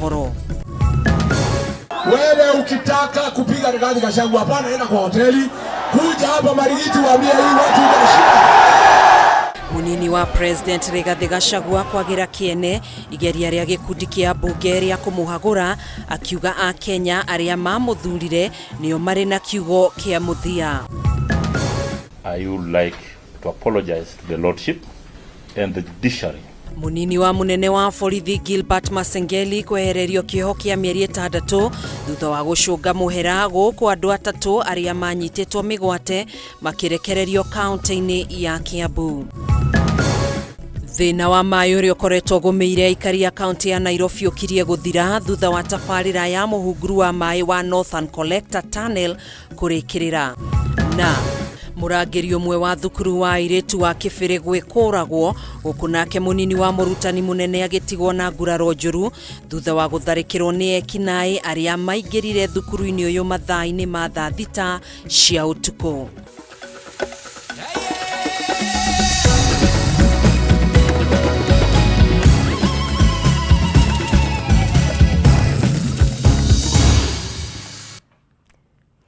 mohoro. Wewe ukitaka kupiga Rigathi Gachagua, hapana, enda kwa hoteli, kuja hapa Marigiti, waambie hii watu shida. Munini wa President Rigathi Gachagua kwagira kiene igeria ria gikundi kia mbunge ria kumuhagura, akiuga a Kenya aria mamuthurire nio mari na kiugo kia muthia. I would like to apologize to the Lordship and the judiciary. Munini wa munene wa borithi Gilbert Masengeli kwehererio kioho kia mieri 6 thutha wa gucunga muhera guku andu atatu aria manyititwo migwate makirekererio kaunti-ini ya Kiambu. Thina wa maĩ ũrĩa ũkoretwo ũgũmĩire aikari a kaunti ya Nairobi ũkirie gũthira thutha wa tabarĩra ya mũhunguru wa maĩ wa Northern Collector Tunnel kũrĩkĩrĩra. Na mũrangĩri ũmwe wa thukuru wa airĩtu wa Kĩbĩrĩ gwĩkũragwo gũkũ nake mũnini wa mũrutani mũnene agĩtigwo na nguraro njũru thutha wa gũtharĩkĩrwo nĩ ekinaĩ arĩa maingĩrire thukuru-inĩ ũyũ mathaa-inĩ ma thaa 6 cia ũtukũ.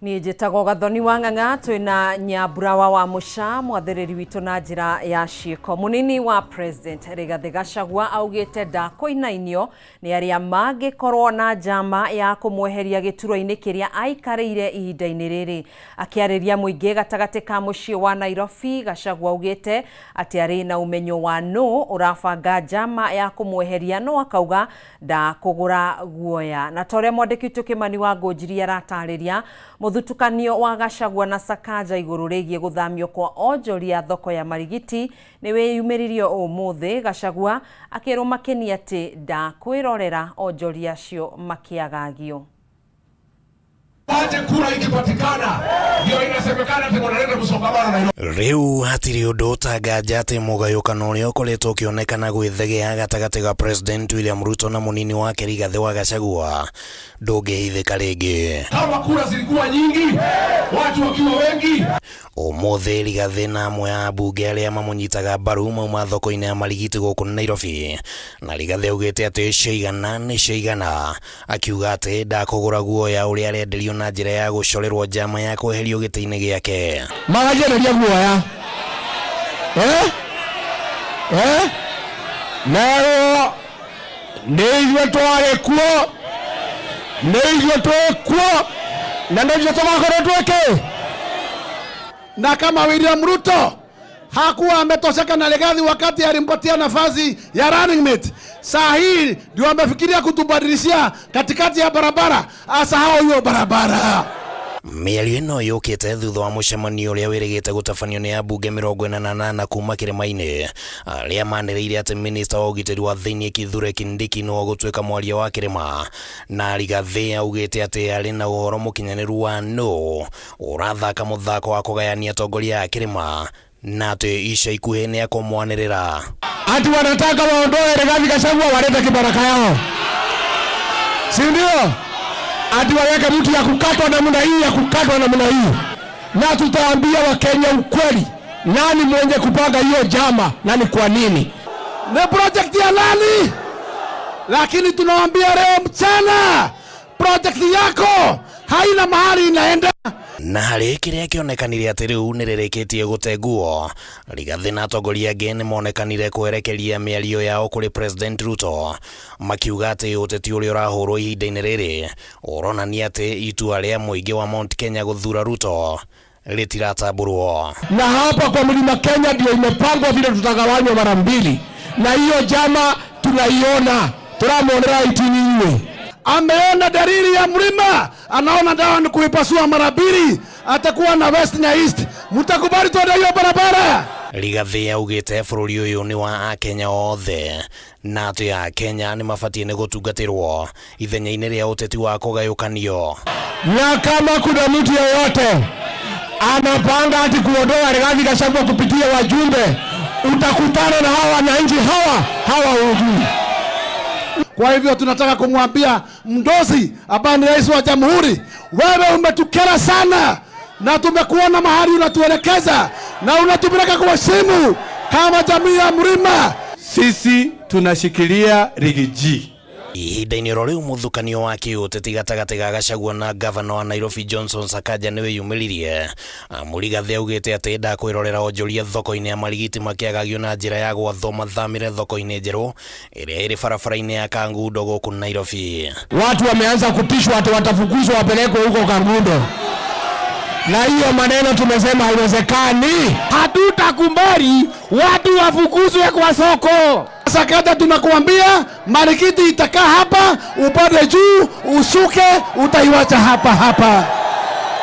Niĩ njĩtagwo Gathoni wa Ng'ang'a, twĩna Nyamburawa wa Mũca mwathĩrĩri witũ na njĩra ya ciĩko. Mũnini wa President Rigathi Gachagua augĩte ndakũinainio nĩ arĩa mangĩkorwo na njama ya kũmweheria gĩturwa-inĩ kĩrĩa aikarĩire ihinda-inĩ rĩrĩ. Akĩarĩria mũingĩ gatagatĩ ka mũciĩ wa Nairobi, Gachagua augĩte atĩ arĩ na ũmenyo wa nũ ũrabanga njama ya kũmweheria, no akauga ndakũgũra guoya. Na ta ũrĩa mwandĩki witũ Kĩmani wa Ngũnjiri aratarĩria, mũthutũkanio wa Gachagua na Sakaja igũrũ rĩgiĩ gũthamio kwa onjoria thoko ya Marigiti nĩ wĩyumĩririe ũmũthĩ, Gachagua akĩrwo Makeni atĩ ndakwĩrorera onjoria acio makĩagagio. Aje kura ikipatikana ndio inasemekana ati wanaleta msongamano Nairobi. Rĩu hatirĩ ũndũ ũtanganja atĩ mũgayũkano ũrĩa ũkoretwo ũkĩonekana gwĩthegea gatagatĩ ga President William Ruto na mũnini wake Rigathĩ wa Gachagua ndũngĩhithĩka rĩngĩ. Kama kura zilikuwa nyingi, watu wakiwa wengi. Ũmũthĩ Rigathĩ na amwe a ambunge arĩa mamũnyitaga mbaru mauma thoko-inĩ ya Marigiti gũkũ Nairobi, na Rigathĩ augĩte atĩ ciaigana nĩ ciaigana, akiuga atĩ ndakũgũra guoya ũrĩa arenderio na njĩra ya gũcorerwo njama ya kweherio gĩtĩ-inĩ gĩake. Magajereria guoya. Nerwo nĩ ithuĩ twarĩ kuo, nĩ ithuĩ twĩ kuo, na nĩ ithuĩ tũgakorwo twĩ kĩ. Na kama William Ruto hakuwa ametosheka na Rigathi wakati alimpatia nafasi ya running mate, saa hii ndio amefikiria kutubadilishia katikati ya barabara, asahau hiyo barabara. Mĩario ĩno yũkĩte thutha wa mũcemanio ũrĩa wĩrĩgĩte gũtabanio nĩ ambunge 48 kuma kĩrĩma-inĩ arĩa manĩrĩire atĩ minista wa ũgitĩri wa thĩinĩ Kithure Kindiki nĩwe ũgũtuĩka mwaria wa kĩrĩma, na Rigathĩ augĩte atĩ arĩ na ũhoro mũkinyanĩru wa nũ ũrathaka mũthako wa kũgayania atongoria a kĩrĩma na atĩ ica ikuhĩ nĩ akũmwanĩrĩra. Ati wanataka waondoe Rigathi Gachagua walete kibaraka yao, si ndio? Ati waweke mtu ya kukatwa namna hii, ya kukatwa namna hii. Na tutaambia Wakenya ukweli, nani mwenye kupanga hiyo jama na ni kwa nini? Ni project ya nani? Lakini tunawaambia leo mchana, project yako haina mahali inaenda. Na harĩ kĩrĩa kĩonekanire atĩ rĩu nĩ rĩrĩkĩtie gũte nguo, Rigathĩ na atongoria angĩ nĩ monekanire kwerekeria mĩario yao kũrĩ President Ruto, makiuga atĩ ũteti ũrĩa ũrahũrwo ihinda-inĩ rĩrĩ ũronania atĩ itua rĩa mũingĩ wa Mount Kenya gũthura Ruto rĩtiratambũrwo. Na hapa kwa Mlima Kenya ndio imepangwa vile tutagawanywa mara mbili, na hiyo jama tunaiona, turamuonera itini. Ameona dalili ya mlima, anaona dawa ni kuipasua mara mbili, atakuwa na west na east. Mtakubali tuende hiyo barabara? Rigathĩ augĩte bũrũri ũyũ nĩ wa Akenya othe na atĩ Akenya nĩ mabatiĩ nĩ gũtungatĩrwo ithenya-inĩ rĩa ũteti wa kũgayũkanio. Na kama kuna mtu yeyote anapanga ati kuondoa Rigathi Gachagua kupitia wajumbe, utakutana na hawa wananchi hawa hawa hujui. Kwa hivyo tunataka kumwambia mdosi ambaye ni rais wa jamhuri, wewe umetukera sana na tumekuona mahali unatuelekeza na unatupeleka kwa simu kama jamii ya mlima. Sisi tunashikilia Riggy G. Ihinda-inĩ oro rĩu mũthukanio wa kĩũteti gatagatĩ ga Gachagua na gavana wa Nairobi Johnson Sakaja nĩ wĩyumĩririe. Mũrigathĩ augĩte atĩ ndakwĩrorera onjoria thoko-inĩ ya Marigiti makĩagagio na njĩra ya gwathwo mathamĩre thoko-inĩ njerũ ĩrĩa ĩrĩ barabara-inĩ ya Kangundo gũkũ Nairobi. Watu wameanza kutishwa ati watafukuzwa wapelekwe huko Kangundo, na hiyo maneno tumesema haiwezekani. Hatutakubali watu wafukuzwe kwa soko. Sakaja, tunakuambia Marikiti itakaa hapa, upande juu, ushuke, utaiwacha hapa hapa.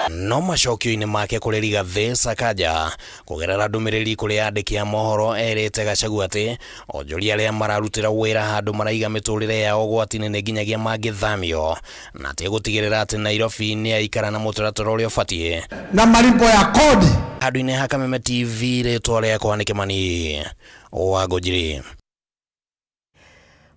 No macokio-inĩ make kũrĩ Rigathĩ, Sakaja kũgerera ndũmĩrĩri kũrĩ andĩki a mohoro erĩte Gachagua atĩ onjoria arĩa mararutĩra wĩra handũ maraiga mĩtũrĩre yao ũgwati-inĩ nĩ nginyagia mangĩthamio na atĩ gũtigĩrĩra atĩ Nairobi nĩ yaikara na mũtaratara ũrĩa ũbatiĩ na malipo ya kodi. Handũ-inĩ ha Kameme TV, rĩtwa rĩakwa nĩ Kĩmani wa Ngũnjiri.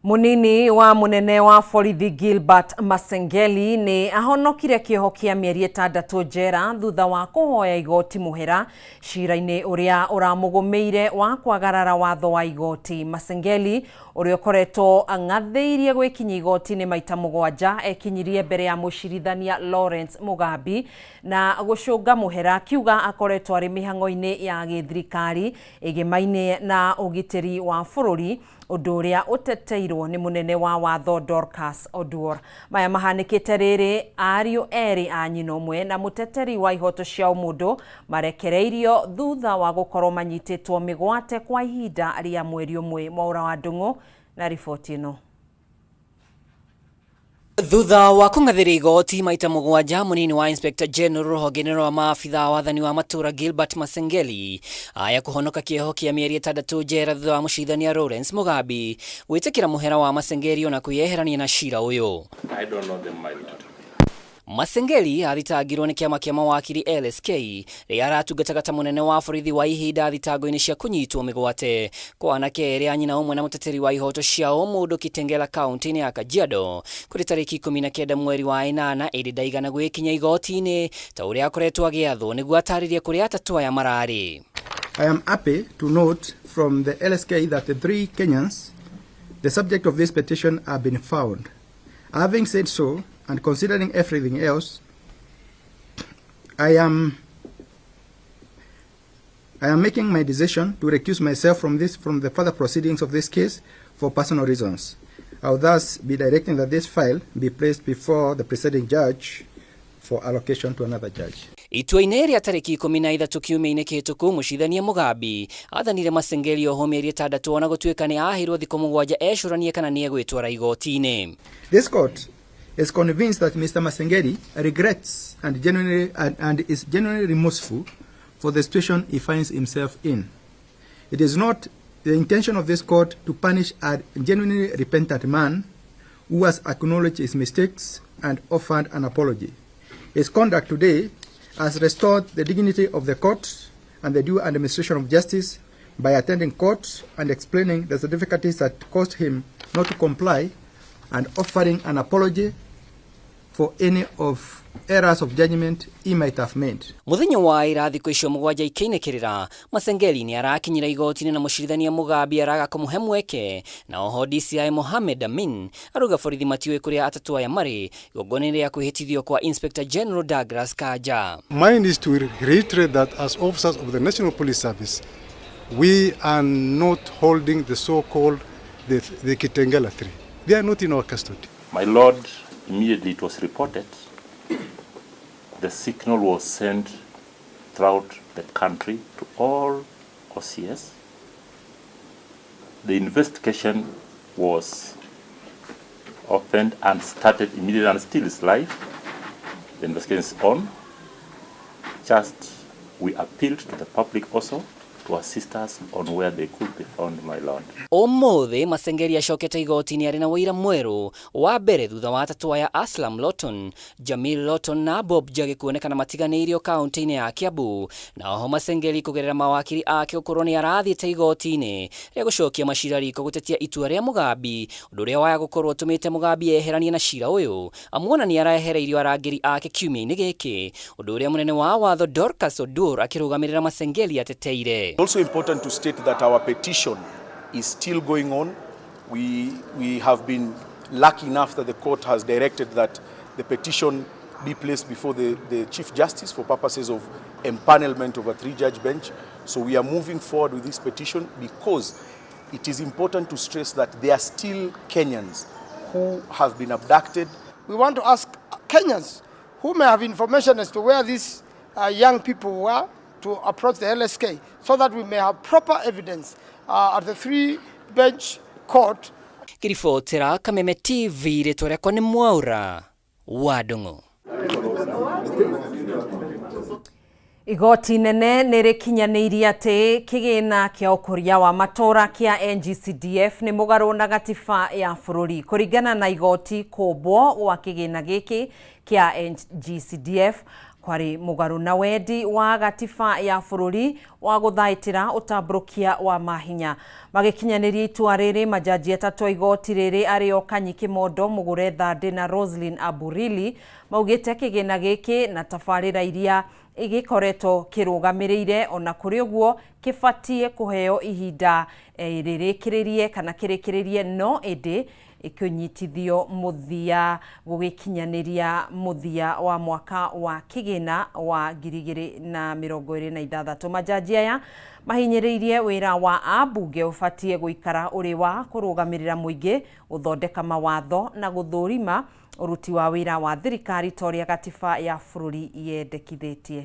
Munini wa munene wa borithi Gilbert Masengeli ni ahonokire kĩoho kĩa mĩeri ĩtandatũ njera thutha wa kũhoya igoti mũhera cira-inĩ ũrĩa ũramũgũmĩire wa kwagarara watho wa igoti. Masengeli ũrĩa ũkoretwo ang'athĩirie gwĩkinyia igoti-inĩ maita mũgwanja ekinyirie mbere ya mũcirithania Lawrence Mugambi na gũcũnga mũhera akiuga akoretwo arĩ mĩhang'o-inĩ ya gĩthirikari ĩgĩmaine na ũgitĩri wa bũrũri ũndũ ũrĩa ũteteirwo nĩ mũnene wa watho Dorcas Oduor. Maya mahanĩkĩte rĩrĩ ariũ erĩ a nyina ũmwe na mũteteri wa ihoto cia ũmũndũ marekereirio thutha wa gũkorwo manyitĩtwo mĩgwate kwa ihinda rĩa mweri ũmwe. Mwaura wa Ndung'u na riboti ĩno. Thutha wa kũng'athĩria igoti maita mũgwanja, mũnini wa Inspector General rũhonge-inĩ rwa maabitha wa wathani wa matũũra Gilbert Masengeli aya kũhonoka kĩoho kĩa mĩeri ĩtandatũ njera thutha wa mũcirithania Lawrence Mugambi gwĩtĩkĩra mũhera wa Masengeli ona kwĩyeherania na cira ũyũ. I don't know them, my lord. Masengeli athitangirwo nĩ kĩama kĩa mawakiri LSK rĩrĩa aratungataga ta mũnene wa borithi wa ihinda thitango-inĩ cia kũnyitwo mĩgwate kwa anake erĩ a nyina ũmwe na mũteteri wa ihoto cia ũmũndũ Kitengela kaunti-inĩ ya Kajiado kũrĩ tarĩki 19 mweri wa ĩnana, ĩndĩ ndaigana gwĩkinya igoti-inĩ ta ũrĩa akoretwo agĩathwo nĩguo atarĩrie kũrĩa atatũ aya mararĩ. I am happy to note from the LSK that the three Kenyans, the subject of this petition, have been found. Having said so, and considering everything else, I am making my decision to recuse myself from the further proceedings of this case for personal reasons. I will thus be directing that this file be placed before the presiding judge for allocation to another judge. Itua-inĩ rĩa tarĩki 13 kiumia-inĩ kĩhĩtũku, mũcirithania Mugambi athanire Masengeli oho mĩeri ĩtandatũ ona gũtuĩka nĩ aheirwo thikũ mũgwanja ecũranie kana nĩ egwĩtwara igoti-inĩ. This court is convinced that Mr. Masengeli regrets and is genuinely remorseful for the situation he finds himself in. It is not the intention of this court to punish a genuinely repentant man who has acknowledged his mistakes and offered an apology. His conduct today has restored the dignity of the court and the due administration of justice by attending court and explaining the difficulties that caused him not to comply and offering an apology for any of errors of judgment he might have made. Mũthenya wa ira thikũ icio mũgwanja ikĩinĩkĩrĩra, Masengeli nĩ arakinyĩra igoti-inĩ na mũcirithania Mugambi araga kũmũhe mweke, na oho DCI Mohamed Amin arauga borithi matiũĩ kũrĩa atatũ aya marĩ igongona-inĩ rĩa kwĩhĩtithio kwa Inspector General Douglas Kanja. Mine is to reiterate that as officers of the National Police Service, we are not holding the so-called the Kitengela Three. They are not in our custody. My lord, immediately it was reported, the signal was sent throughout the country to all OCS. The investigation was opened and started immediately and still is live. The investigation is on. Just we appealed to the public also to assist us on where they could be found, my lord. Ũmũthĩ Masengeli acokete igoti-inĩ arĩ na ũira mwerũ wa mbere thutha wa atatũ aya Aslam Lawton, Jamil Lawton na Bob Njagi kuonekana matiganĩirio kaunti-inĩ ya Kiambu, na oho Masengeli kũgerera mawakiri ake gũkorwo nĩ arathiĩte igoti-inĩ rĩa gũcokia macira riko gũtetia itua rĩa Mugambi, ũndũ ũrĩa waya gũkorwo ũtũmĩte Mugambi eheranie na cira ũyũ amuona nĩ araehereirio arangĩri ake kiumia-inĩ gĩkĩ, ũndũ ũrĩa mũnene wa watho Dorcas Oduor akĩrũgamĩrĩra Masengeli ateteire. It's also important to state that our petition is still going on. We have been lucky enough that the court has directed that the petition be placed before the Chief Justice for purposes of empanelment of a 3-judge bench. So we are moving forward with this petition because it is important to stress that there are still Kenyans who have been abducted. We want to ask Kenyans who may have information as to where these young people were to approach the LSK so that we may have proper evidence at the 3-bench court. Ngiribotera Kameme TV, rĩtwa rĩakwa nĩ Mwaura wa Ndung'u. Igoti nene nĩ rĩkinyanĩirie atĩ kĩgĩna kĩa ũkũria wa matũra kĩa NGCDF nĩ mũgarũ na gatiba ya bũrũri. Kũringana na igoti, kũmbwo gwa kĩgĩna gĩkĩ kĩa NGCDF kwarĩ mũgarũ na wendi wa gatiba ya bũrũri wa gũthaitĩra ũtambũrũkia wa mahinya. Magĩkinyanĩria itua rĩrĩ, majaji atatũ a igoti rĩrĩ arĩo Kanyi Kimondo, Mugure Thande na Roslyn Aburili maugĩte kĩgĩna gĩkĩ na tabarĩra iria igĩkoretwo kĩrũgamĩrĩire ona kũrĩ ũguo kĩbatiĩ kũheo ihinda rĩrĩkĩrĩrie kana kĩrĩkĩrĩrie, no ĩndĩ ĩkĩnyitithio mũthia gũgĩkinyanĩria mũthia wa mwaka wa kĩgĩna wa 2026. Majaji aya mahinyĩrĩirie wĩra wa ambunge ũbatiĩ gũikara ũrĩ wa kũrũgamĩrĩra mũingĩ, gũthondeka mawatho na gũthũrima ũruti wa wĩra wa thirikari ta ũrĩa gatiba ya bũrũri yendekithĩtie.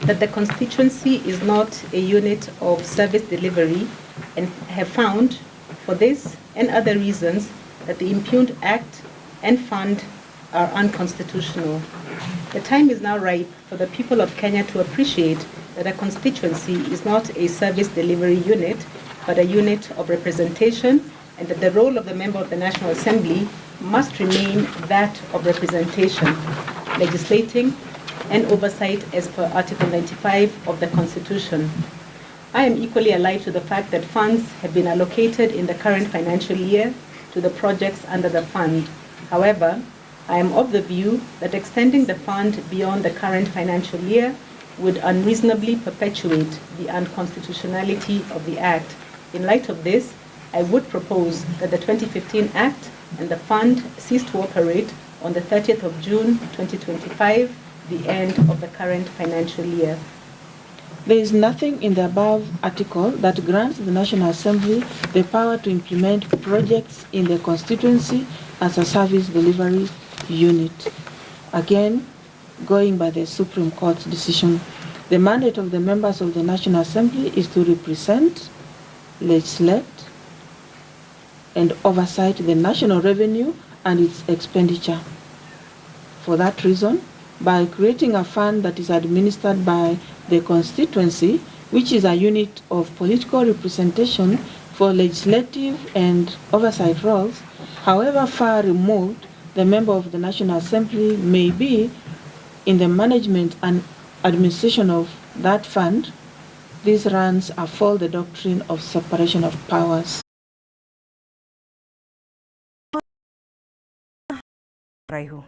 That the constituency is not a unit of service delivery, and have found for this and other reasons that the impugned act and fund are unconstitutional. The time is now ripe for the people of Kenya to appreciate that a constituency is not a service delivery unit, but a unit of representation, and that the role of the member of the National Assembly must remain that of representation, legislating, and oversight as per Article 95 of the Constitution. I am equally alive to the fact that funds have been allocated in the current financial year to the projects under the fund. However, I am of the view that extending the fund beyond the current financial year would unreasonably perpetuate the unconstitutionality of the Act. In light of this, I would propose that the 2015 Act and the fund cease to operate on the 30th of June 2025, the end of the current financial year. There is nothing in the above article that grants the National Assembly the power to implement projects in the constituency as a service delivery unit. Again, going by the Supreme Court's decision, the mandate of the members of the National Assembly is to represent, legislate, and oversight the national revenue and its expenditure. For that reason, by creating a fund that is administered by the constituency, which is a unit of political representation for legislative and oversight roles, however far removed the member of the National Assembly may be in the management and administration of that fund, this runs afoul the doctrine of separation of powers. Raihu.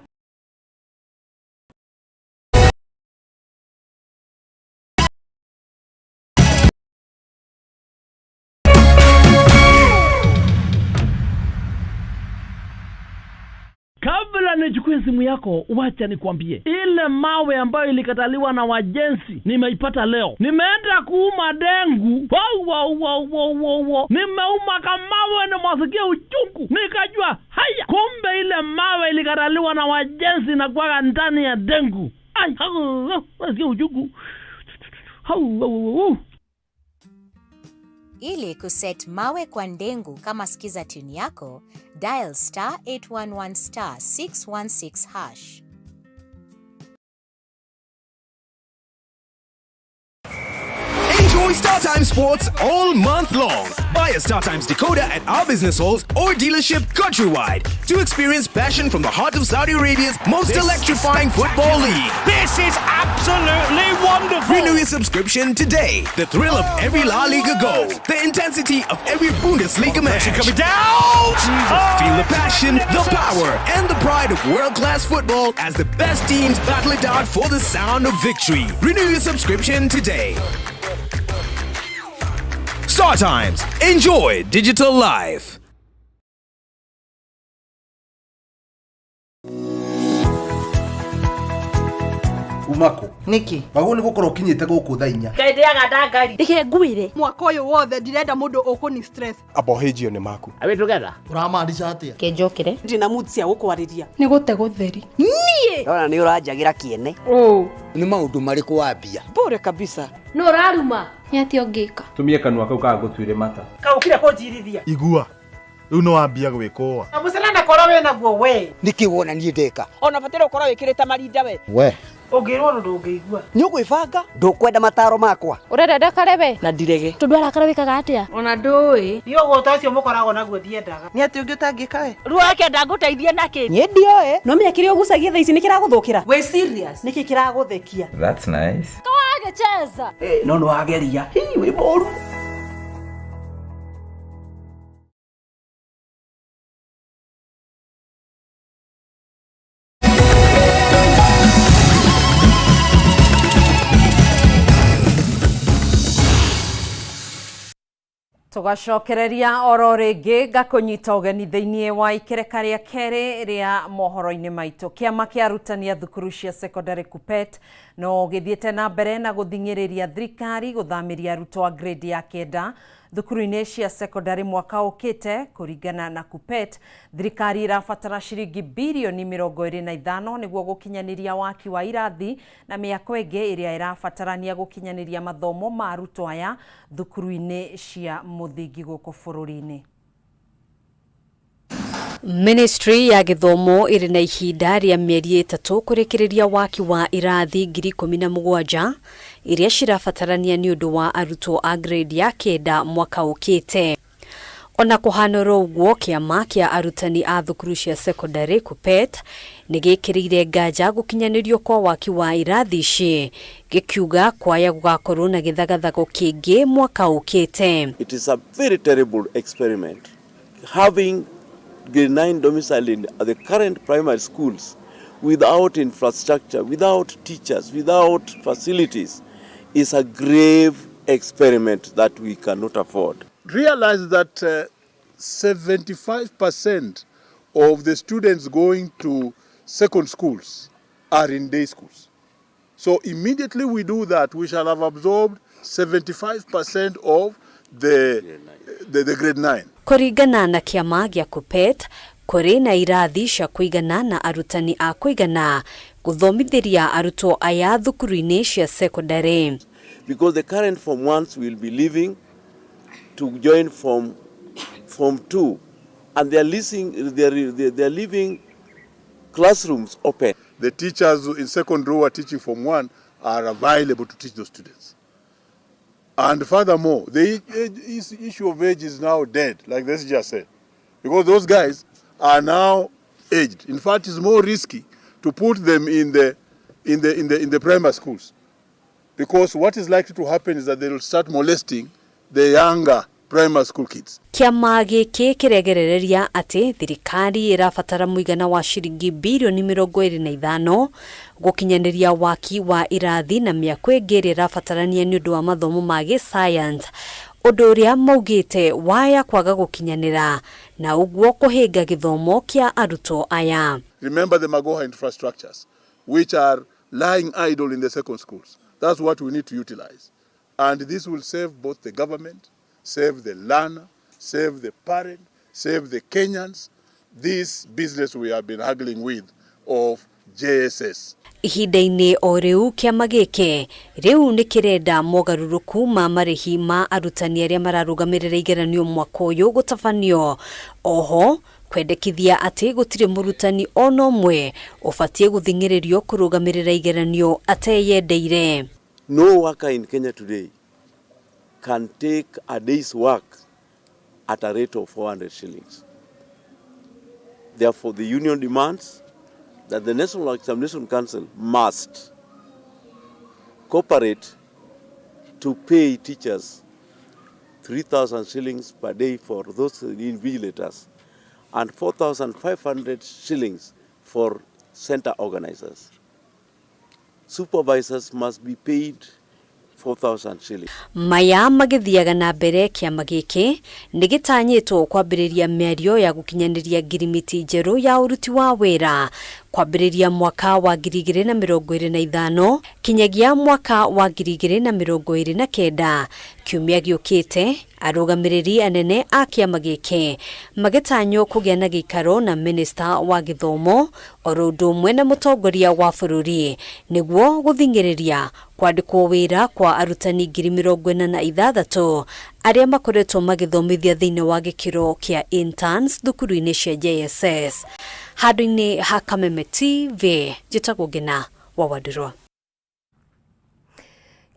Kabla nichukue simu yako, wacha nikwambie, ile mawe ambayo ilikataliwa na wajenzi nimeipata leo. Nimeenda kuuma dengu, wow, wow, wow, wow, wow, wow. Nimeuma kamawe na masikia uchungu, nikajua haya, kumbe ile mawe ilikataliwa na wajenzi na kuwaga ndani ya dengu. Ai, nasikia uchungu. Hau, hau, hau. Ili kuset mawe kwa ndengu kama skiza tune yako, dial star 811 star 616 hash. Enjoy StarTimes Sports all month long. Buy a StarTimes decoder at our business halls or dealership countrywide to experience passion from the heart of Saudi Arabia's most electrifying football league. This is absolutely wonderful. Renew your subscription today. The thrill of every La Liga goal, the intensity of every Bundesliga match. Coming down. Oh. Feel the passion, the power, and the pride of world-class football as the best teams battle it out for the sound of victory. Renew your subscription today. StarTimes. Enjoy digital life. Uma kũ? Nĩkĩ? Wagwo nĩ gũkorwo ũkinyĩte gũkũ thaa 4. Ngai ndĩaga ndangari. Reke ngwĩre mwaka ũyũ wothe ndirenda mũndũ ũkũni stress. Abohĩnjio nĩ maku. Are we together? Ũramaanisha atĩa? Kenjokere. Ndina mood cia gũkwarĩria. Nĩ gũte gũtheri. Niĩ. Ndona nĩ ũranjagĩra kĩene. Ũũ. Nĩ maũndũ marĩkũ wambia? Bure kabisa. Nũ ũraruma? Nĩ atĩa ũngĩka? Tumie kanua kau kagũtuire mata. Kaũkire kũnjirithia. Igua. Rĩu nĩ wambia gwĩkũa. Na mũcene kora wĩ naguo we. Nĩkĩ wona niĩ ndeka? Ona bataire ũkorwo wĩkĩrĩte marinda we. We. Ũngĩrwo ũndũ ndũngĩigua. Nĩ ũgwĩbanga? Ndũkwenda mataro makwa? Ũrenda ndakare we? Na ndirege. Tondũ arakara wĩkaga atĩa? Ona ndũĩ. Niĩ ũgũta ũcio mũkoragwo naguo ndiendaga. Nĩ atĩa ũngĩ ũtangĩka we? Ruo ndangũteithia nakĩ? Niĩ ndioĩ. No menya kĩrĩa ũgucagia thaa ici nĩ kĩragũthũkĩra. Wĩ serious? Nĩkĩ kĩragũthekia? That's nice. Tũgagĩcheza. No nĩ wageria. Hii wĩ mũru. Tugacokereria oro rĩngĩ ngakũnyita ũgeni thĩinĩ wa ikereka rĩa kerĩ rĩa mohoro-inĩ maitũ. Kĩama kĩa arutani a thukuru cia secondary KUPPET no gĩthiĩte na mbere na gũthing'ĩrĩria thirikari gũthamĩria arutwo a grade ya 9 thukuru-inĩ cia secondary mwaka ũkĩte. Kũringana na KUPPET, thirikari ĩrabatara ciringi birioni 25 nĩguo gũkinyanĩria waki wa irathi na mĩako ĩngĩ ĩrĩa ĩrabatarania gũkinyanĩria mathomo ma arutwo aya thukuru-inĩ cia mũthingi gũkũ bũrũri-inĩ. Ministry ya gĩthomo ĩrĩ na ihinda rĩa mĩeri 3 kũrĩkĩrĩria waki wa irathi 17,000 iria cirabatarania nĩ ũndũ wa arutwo a grade ya 9 mwaka ũkĩte. Ona kũhanora ũguo, kĩama kĩa arutani a thukuru cia secondary KUPPET nĩ gĩkĩrĩire nganja gũkinyanĩrio kwa waki wa irathi ici, gĩkiuga kwaya gũgakorwo na gĩthagathago kĩngĩ mwaka ũkĩte. It is a very terrible experiment. Having grade 9 domiciled in the current primary schools without infrastructure, without teachers, without facilities is a grave experiment that we cannot afford. Realize that 75% of the students going to second schools are in day schools. So immediately we do that, we shall have absorbed 75% of the grade 9. Kũringana na kĩama gĩa KUPPET, kũrĩ na irathi cia kũigana na arutani a kũigana gũthomithĩria arutwo aya thukuru-inĩ cia secondary. Because the current form ones will be leaving to join form 2, and they are leasing, they are leaving classrooms open. The teachers in second row are teaching form 1 are available to teach those students. And furthermore, the issue of age is now dead, like this just said, because those guys are now aged. In fact, it's more risky to put them in the primary schools, because what is likely to happen is that they will start molesting the younger primary school kids. Kĩama gĩkĩ kĩregerereria atĩ thirikari ĩrabatara mũigana wa ciringi birioni 25 gũkinyanĩria waki wa irathi na mĩako ĩngĩ ĩrĩa ĩrabatarania nĩ ũndũ wa mathomo ma gĩscience, ũndũ ũrĩa maugĩte waya kwaga gũkinyanĩra na ũguo kũhĩnga gĩthomo kĩa arutwo aya. Remember the Magoha infrastructures which are lying idle in the second schools. That's what we need to utilize. And this will save both the government, save the learner, save the parent, save the Kenyans. This business we have been haggling with of JSS. Ihinda-inĩ o rĩu kĩama gĩkĩ rĩu nĩ kĩrenda mogarũrũku ma marĩhi ma arutani arĩa mararũgamĩrĩra igeranio mwaka ũyũ gũtabanio. Oho kwendekithia atĩ gũtirĩ mũrutani ona ũmwe ũbatiĩ gũthing'ĩrĩrio kũrũgamĩrĩra igeranio ateyendeire. No worker in Kenya today can take a day's work at a rate of 400 shillings. Therefore, the union demands that the National Examination Council must cooperate to pay teachers 3,000 shillings per day for those invigilators and 4,500 shillings for center organizers. Supervisors must be paid 4,000 shillings. Maya magĩthiaga na mbere kĩama gĩkĩ nĩ gĩtanyĩtwo kwambĩrĩria mĩario ya gũkinyanĩria ngirimiti njerũ ya ũruti wa wĩra Kwambĩrĩria mwaka wa 2025 kinyagia mwaka wa 2029. Kiumia gĩũkĩte arũgamĩrĩri anene a kĩama gĩkĩ magĩtanywo kũgĩa na gĩikaro na minista wa gĩthomo oro ũndũ ũmwe na mũtongoria wa bũrũri nĩguo gũthing'ĩrĩria kwandĩkwo wĩra kwa arutani 46,000 arĩa makoretwo magĩthomithia thĩinĩ wa gĩkĩro kĩa interns thukuru-inĩ cia JSS. Handũ-inĩ ha Kameme TV, njĩtagwo Ngina wa Wandirwa.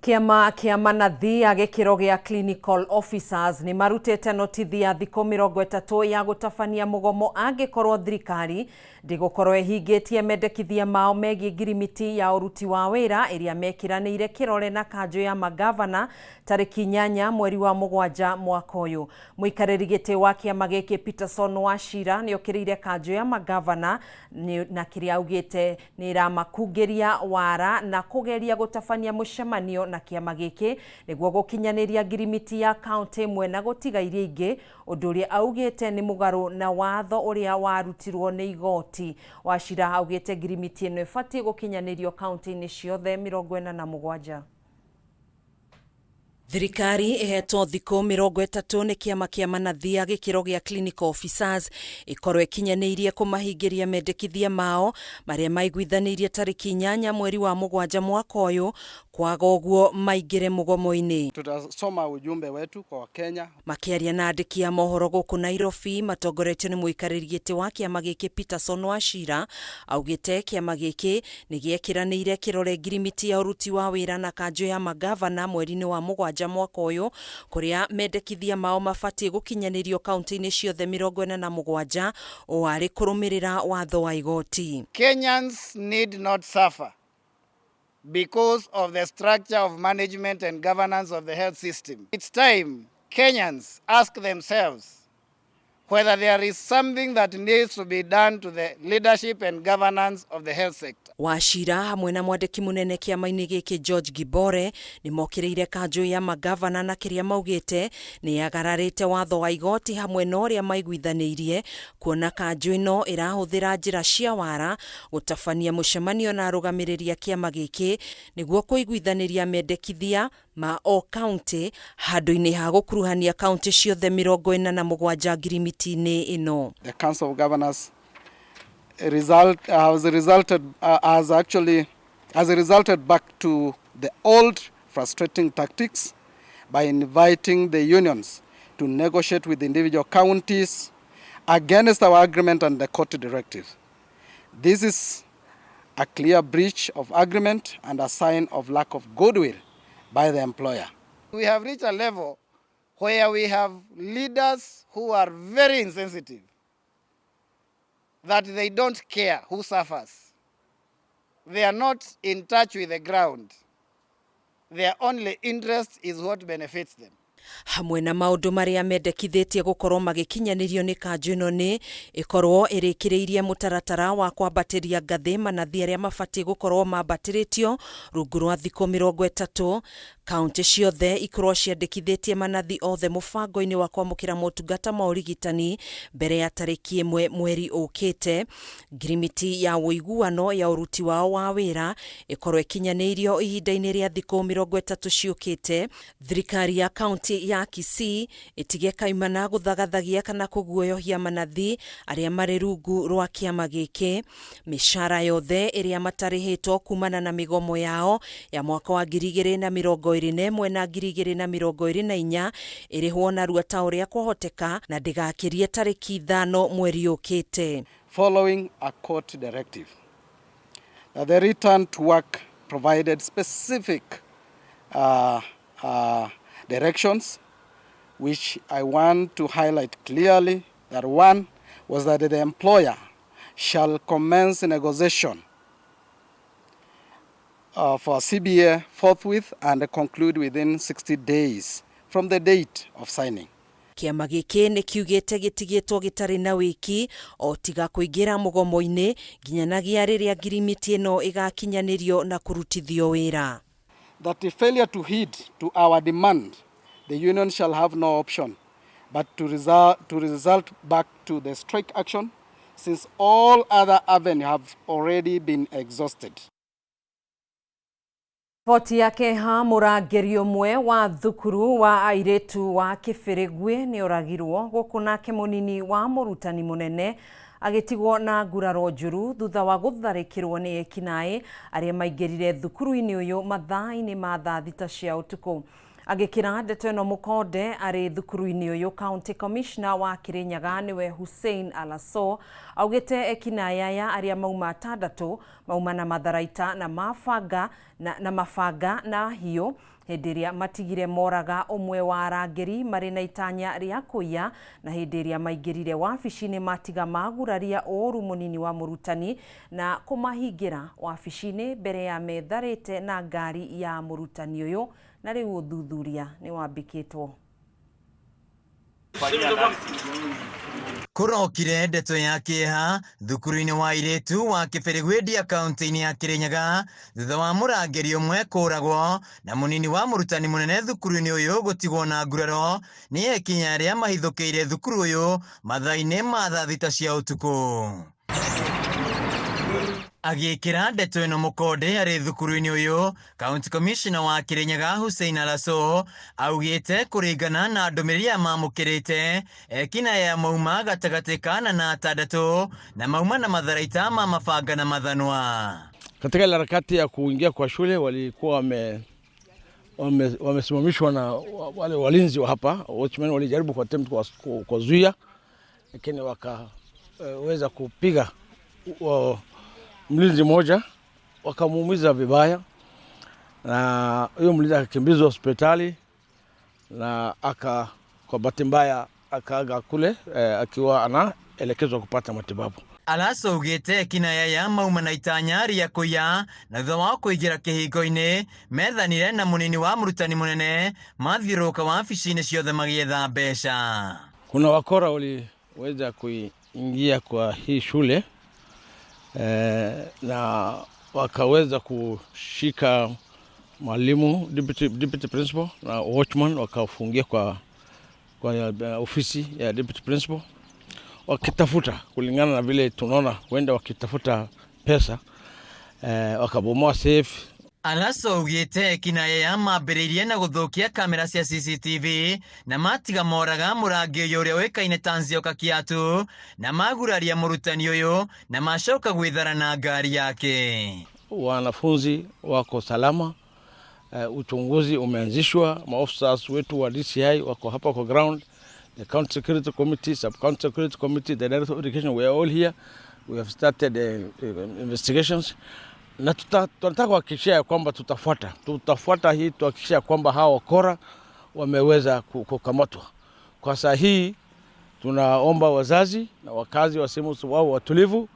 Kĩama kĩa manathi a gĩkĩro gĩa clinical officers nĩ marutĩte notithi ya thikũ 30 ya gũtabania mũgomo angĩkorwo thirikari ndĩgũkorwo ĩhingĩtie mendekithia mao megiĩ ngirimiti ya ũruti wa wĩra ĩrĩa mekĩranĩire kĩrore na kanjũ ya magavana tarĩki 8 mweri wa 7 mwaka ũyũ. Mũikarĩri gĩtĩ wa kĩama gĩkĩ Peterson Wachira nĩ okĩrĩire kanjũ ya magavana na kĩrĩa augĩte nĩ ĩramakungĩria wara na kũgeria gũtabania mũcemanio na kĩama gĩkĩ nĩguo gũkinyanĩria ngirimiti ya kaunti ĩmwe na gũtiga iria ingĩ, ũndũ ũrĩa augĩte nĩ mũgarũ na watho ũrĩa warutirwo nĩ igoti. Wachira augĩte ngirimiti ĩno ĩbatiĩ gũkinyanĩrio kaunti-inĩ ciothe 47. Thirikari ĩhetwo thikũ 30 nĩ kĩama kĩa manathi a gĩkĩro gĩa clinical officers ĩkorwo ĩkinyanĩirie kũmahingĩria mendekithia mao marĩa maiguithanĩirie tarĩki 8 mweri wa 7 mwaka ũyũ, kwaga ũguo maingĩre mũgomo-inĩ. Tutasoma ujumbe wetu kwa Wakenya. Makĩaria na andĩki a mohoro gũkũ Nairobi matongoretio nĩ mũikarĩri gĩtĩ wa kĩama gĩkĩ Peterson Wachira augĩte kĩama gĩkĩ nĩ gĩekĩranĩire kĩrore ngirimiti ya ũruti wa wĩra na kanjũ ya magavana mweri-inĩ wa 7 mwaka ũyũ, kũrĩa mendekithia mao mabatiĩ gũkinyanĩrio kaunti-inĩ ciothe 47 o arĩ kũrũmĩrĩra watho wa igoti. Kenyans need not suffer because of the structure of management and governance of the health system. It's time Kenyans ask themselves whether there is something that needs to be done to the leadership and governance of the health sector. Wachira hamwe na mwandĩki mũnene kĩama-inĩ gĩkĩ George Gibore nĩ mokĩrĩire kanjũ ya magavana na kĩrĩa maugĩte nĩ yagararĩte watho wa igoti hamwe na ũrĩa maiguithanĩirie, kuona kanjũ ĩno ĩrahũthĩra njĩra cia wara gũtabania mũcemanio na arũgamĩrĩri a kĩama gĩkĩ nĩguo kũiguithanĩria mendekithia ma o kaunti handũ-inĩ ha gũkuruhania kaunti ciothe 47 ngirimiti-inĩ ĩno. The Council of Governors has resulted back to the old frustrating tactics by inviting the unions to negotiate with individual counties against our agreement and the court directive. This is a clear breach of agreement and a sign of lack of goodwill by the employer. We have reached a level where we have leaders who are very insensitive, that they don't care who suffers. They are not in touch with the ground. Their only interest is what benefits them. Hamwe na maũndũ marĩa mendekithĩtie gũkorwo magĩkinyanĩrio nĩ kanjũ ĩno nĩ ĩkorwo ĩrĩkĩrĩirie mũtaratara wa kwambatĩria ngathĩ manathi arĩa mabatiĩ gũkorwo mambatĩrĩtio rungu rwa thikũ 30, kaunti ciothe ikorwo ciandĩkithĩtie manathi othe mũbango-inĩ wa kwamũkĩra motungata ma ũrigitani mbere ya tarĩki 1 mweri ũkĩte, ngirimiti ya ũiguano ya ũruti wao wa wĩra ĩkorwo ĩkinyanĩirio ihinda-inĩ rĩa thikũ 30 ciũkĩte, thirikari ya kaunti ya Kisii ĩtige kaimana gũthagathagia kana kũguoyohia manathi arĩa marĩ rungu rwa kĩama gĩkĩ, mĩcara yothe ĩrĩa matarĩhĩtwo kumana na mĩgomo yao ya mwaka wa 2021 na 2024 ĩrĩhwo narua ta ũrĩa kwahoteka na ndĩgakĩrie tarĩki 5 mweri ũkĩte. Following a court directive that the return to work provided specific directions, which I want to highlight clearly. That one was that the employer shall commence negotiation for CBA forthwith and conclude within 60 days from the date of signing. Kĩama gĩkĩ nĩ kiugĩte gĩtigĩtwo gĩtarĩ na wĩki o tiga kũingĩra mũgomo-inĩ nginyanagia rĩrĩa ngirimiti ĩno ĩgakinyanĩrio na kũrutithio wĩra. That if failure to heed to our demand, the union shall have no option but to result back to the strike action, since all other avenues have already been exhausted. Riboti ya keha mũrangĩri ũmwe wa thukuru wa airĩtu wa Kĩbĩrĩgui nĩ oragirwo gũkũ nake mũnini wa mũrutani mũnene agĩtigwo na nguraro njũru thutha wa gũtharĩkĩrwo nĩ ekinaĩ arĩa maingĩrire thukuru-inĩ ũyũ mathaa-inĩ ma thaa 6 cia ũtukũ. Agĩkĩra ndeto ĩno mũkonde arĩ thukuru-inĩ ũyũ, County Commissioner wa Kirinyaga nĩwe Hussein Alaso augĩte ekinaĩ aya arĩa mauma atandatũ mauma na matharaita na mabanga na mabanga na hiũ hĩndĩ ĩrĩa matigire moraga ũmwe wa arangĩri marĩ na itanya rĩa kũiya, na hĩndĩ ĩrĩa maingĩrire wabici-inĩ matiga maguraria ũũru mũnini wa mũrutani na kũmahingĩra wabici-inĩ mbere ya metharĩte na ngari ya mũrutani ũyũ, na rĩu ũthuthuria nĩ wambĩkĩtwo. Kũrokire ndeto ya kĩeha thukuru-inĩ wa airĩtu wa Kĩbĩrĩgui Ndia kaunti-inĩ ya Kĩrĩnyaga thutha wa mũrangĩri ũmwe kũragwo na mũnini wa mũrutani mũnene thukuru-inĩ ũyũ gũtigwo na nguraro nĩ ekinya arĩa mahithũkĩire thukuru ũyũ mathaa-inĩ ma thaa 6 cia ũtukũ. Agĩkĩra ndeto ĩno mũkonde arĩ thukuru-inĩ ũyũ, County Commissioner wa Kĩrĩnyaga Hussein Alaso augĩte kũringana na ndũmĩrĩri ya mamũkĩrĩte ekinaĩ aya mauma gatagatĩ ka 4 na 6 na mauma na matharaita ma mabanga na mathanwa. Katika ile harakati ya kuingia kwa shule walikuwa wamesimamishwa na wale walinzi wa hapa, watchmen walijaribu kwa attempt kuwazuia, lakini wakaweza kupiga mlinzi mmoja wakamuumiza vibaya, na huyo mlinzi akakimbizwa hospitali na kwa bahati mbaya akaaga kule akiwa anaelekezwa kupata matibabu. Alaso augĩte ekinaĩ aya mauma na itanya rĩa kũiya na thutha wa kũingĩra kĩhingo-inĩ methanire na mũnini wa mũrutani mũnene mathiũrũrũka wabici-inĩ ciothe magĩetha mbeca. Kuna wakora waliweza kuingia kwa hii shule na wakaweza kushika mwalimu, deputy principal na watchman, wakafungia kwa ofisi ya deputy principal wakitafuta, kulingana na vile tunaona huenda wakitafuta pesa, wakabomoa safe. Alaso augĩte ekinaĩ aya mambĩrĩirie na gũthũkia kamera cia CCTV na matiga moraga mũrangĩ ũyũ ũrĩa ũĩkaine ta Nzioka Kĩatũ na maguraria mũrutani ũyũ na macoka gwĩthara na ngari yake. Wanafunzi wako salama, uchunguzi umeanzishwa, maofisa wetu wa DCI wako hapa kwa ground, the County Security Committee, Sub-County Security Committee, the Director of Education, we are all here. We have started investigations. Na tunataka kuhakikishia kwamba tutafuata hii, tuhakikishia kwamba hawa wakora wameweza kukamatwa. Kwa saa hii tunaomba wazazi na wakazi wa sehemu wao watulivu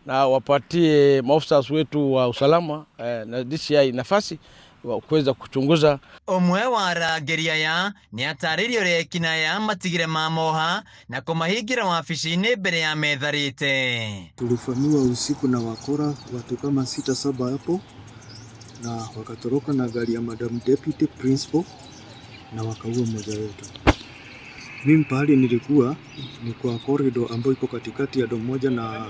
na wapatie maofisa wetu wa usalama na DCI nafasi wa kuweza kuchunguza. Ũmwe wa arangĩri aya nĩ atarĩirie ũrĩa ekinaĩ aya matigire mamoha na kũmahingĩra wabici-inĩ mbere ya metharĩte. Tulifamiwa usiku na wakora watu kama 6 7 hapo, na wakatoroka na gari ya Madam Deputy Principal na wakaua mmoja wetu. Mimi pahali nilikuwa ni kwa corridor ambayo iko katikati ya dom moja na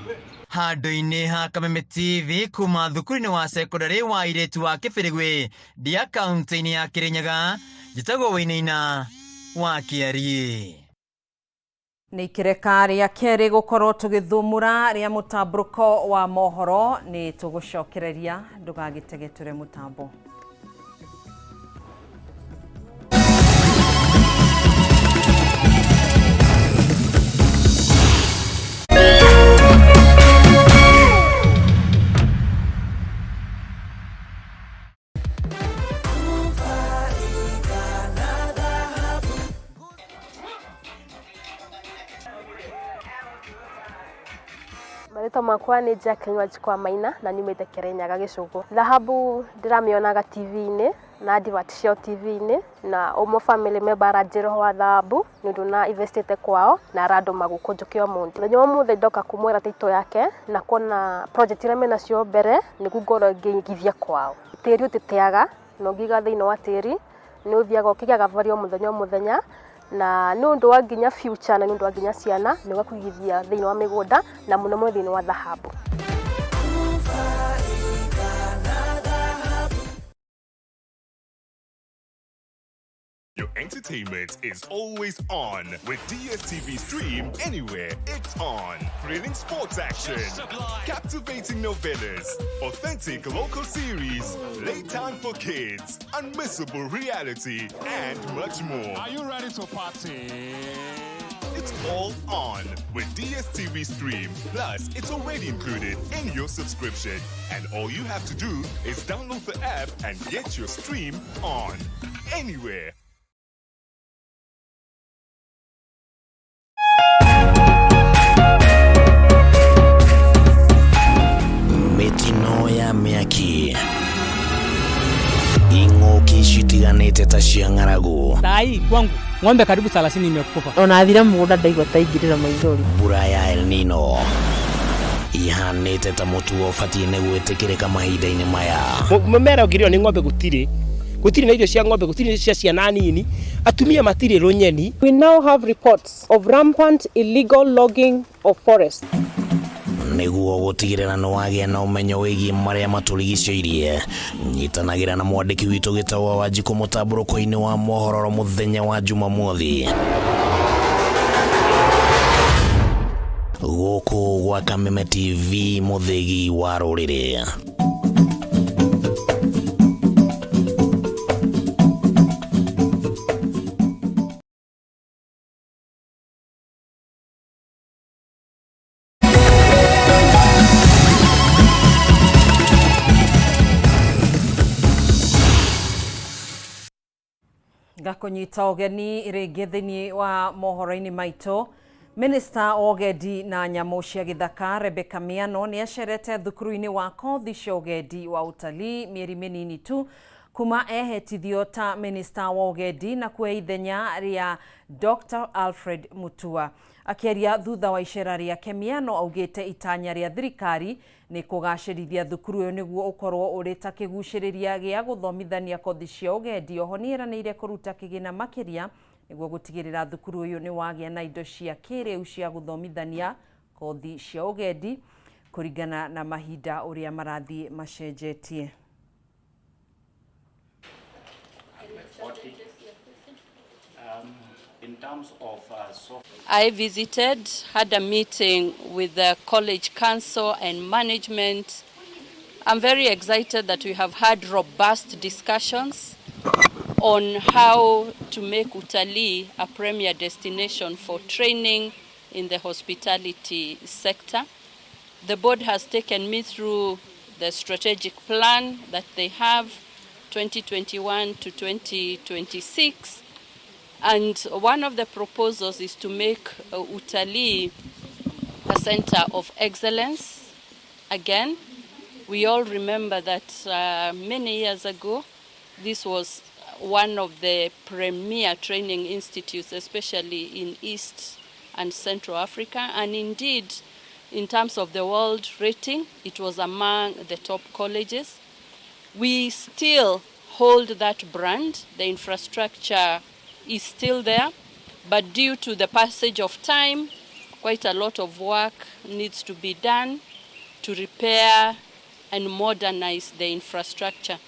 handũ-inĩ ha Kameme TV kuma thukuru-inĩ wa sekondari wa airĩtu wa Kĩbĩrĩgui Ndia kaunti-inĩ ya Kĩrĩnyaga, njĩtagwo Wainaina wa Kĩariĩ. Nĩ ikĩreka rĩa kerĩ gũkorwo tũgĩthũmũra rĩa mũtambũrũko wa mohoro, nĩ tũgũcokereria ndũgagĩtegetũre mũtambo. Marĩtwa makwa nĩ Jacqueline Wanjikũ Maina na nyumĩte Kĩrĩnyaga Gĩcũgũ. Thahabu ndĩramĩonaga TV-inĩ na advert ciao TV-inĩ, na ũmwe family member aranjĩra ũhoro wa thahabu nĩ ũndũ na investĩte kwao na arandũma gũkũ njũke ũmũthĩ. Mũthenya wa ũmũthĩ ndoka kũmwĩra title yake na kuona project iria menacio mbere nĩguo ngorwo ngĩigithia kwao. Tĩri ũtĩteaga na ũngĩiga thĩinĩ wa tĩri nĩ ũthiaga ũkĩgĩaga value o mũthenya o mũthenya, Na nĩ ũndũ wa nginya future na nĩ ũndũ wa nginya ciana nĩ kũigithia thĩinĩ wa mĩgũnda na mũno mũno thĩinĩ wa thahabu. Your entertainment is always on with DSTV Stream Anywhere. It's on. Thrilling sports action, captivating novellas, authentic local series, playtime for kids, unmissable reality, and much more. Are you ready to party? It's all on with DSTV Stream. Plus, it's already included in your subscription. And all you have to do is download the app and get your stream on. Anywhere. Mĩtino ya mĩaki, ing'ũki citiganĩte ta cia ng'aragu. Sai kwangu ng'ombe karibu 30 imekufa. Ona athire mũgũnda ndaigua ta ingĩrĩra maithori. Mbura ya El Nino ihanĩte ta mũtugo ũbatiĩ nĩ gwĩtĩkĩrĩka mahinda-inĩ maya. Mũmera ũngĩrĩo nĩ ng'ombe gũtirĩ, gũtirĩ na irio cia ng'ombe, gũtirĩ cia ciana nini, atumia matirĩ rũnyeni. We now have reports of rampant illegal logging of forests. Nĩguo gũtigĩrĩra nĩ wagĩa na ũmenyo wĩgiĩ marĩa matũrigicĩirie, nyitanagĩra na mwandĩki witũ Gĩtaũ wa Wanjikũ mũtambũrũko-inĩ wa mohoro mũthenya wa Jumamothi gũkũ gwa Kameme TV, mũthĩgi wa rũrĩrĩ. Ngakũnyita ũgeni rĩngĩ thĩinĩ wa mohoro-inĩ maitũ. Minista wa ũgendi na nyamũ cia gĩthaka Rebecca Miano nĩ acerete thukuru-inĩ wa kothi cia ũgendi wa utalii mĩeri mĩnini tu kuma ehetithio ta minista wa ũgendi na kuoya ithenya rĩa Dr. Alfred Mutua. Akĩaria thutha wa icera rĩake, Miano augĩte itanya rĩa thirikari nĩ kũgacĩrithia thukuru ũyũ nĩguo ũkorwo ũrĩ ta kĩgucĩrĩria gĩa gũthomithania kothi cia ũgendi. Oho nĩ eranĩire kũruta kĩgĩna makĩria nĩguo gũtigĩrĩra thukuru ũyũ nĩ wagĩa na indo cia kĩrĩu cia gũthomithania kothi cia ũgendi kũringana na mahinda ũrĩa marathiĩ macenjetie. I visited, had a meeting with the college council and management. I'm very excited that we have had robust discussions on how to make Utalii a premier destination for training in the hospitality sector. The board has taken me through the strategic plan that they have, 2021 to 2026. And one of the proposals is to make Utalii a center of excellence. Again, we all remember that many years ago, this was one of the premier training institutes, especially in East and Central Africa. And indeed, in terms of the world rating, it was among the top colleges. We still hold that brand. The infrastructure is still there, but due to the passage of time, quite a lot of work needs to be done to repair and modernize the infrastructure.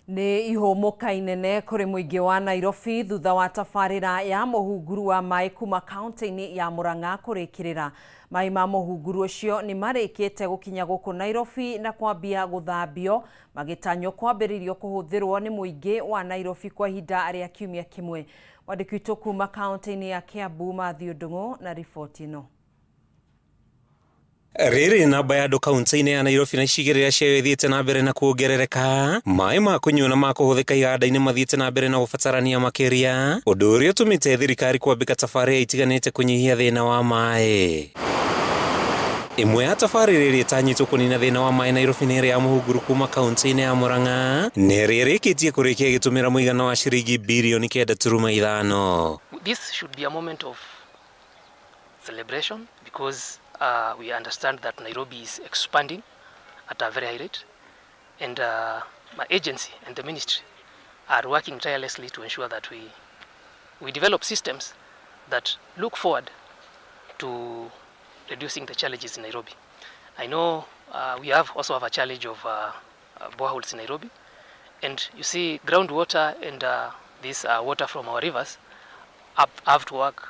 Nĩ ihũmũka inene kũrĩ mũingĩ wa Nairobi thutha wa tabarĩra ya mũhunguru wa maĩ kuma kaunti-inĩ ya Murang'a kũrĩkĩrĩra. Maĩ ma mũhunguru ũcio nĩ marĩkĩte gũkinya gũkũ Nairobi na kwambia gũthambio, magĩtanywo kwambĩrĩrio kũhũthĩrwo nĩ mũingĩ wa Nairobi kwa ihinda rĩa kiumia kĩmwe. Mwandĩki witũ kuma kaunti-inĩ ya Kiambu Mathew Ndung'u na riboti ĩno. Rĩrĩ namba ya andũ kaunti-inĩ ya Nairobi na icigĩrĩra ciayo ĩthiĩte na mbere na kuongerereka, maĩ ma kũnyua na ma kũhũthĩka iganda-inĩ mathiĩte na mbere na gũbatarania makĩria, ũndũ ũrĩa ũtũmĩte thirikari kwambĩka tabarĩra itiganĩte kũnyihia thĩna wa maĩ. Ĩmwe ya tabarĩra ĩrĩa ĩtanyĩtwo kũnina thĩna wa maĩ Nairobi nĩ ĩrĩa ya mũhunguru kuma kaunti-inĩ ya Murang'a, na ĩrĩa ĩrĩkĩtie kũrĩkia ĩgĩtũmĩra mũigana wa ciringi birioni 9.5. This should be a moment of celebration because we understand that Nairobi is expanding at a very high rate, and my agency and the ministry are working tirelessly to ensure that we, we develop systems that look forward to reducing the challenges in Nairobi. I know we have also have a challenge of boreholes in Nairobi, and you see groundwater and this water from our rivers have, have to work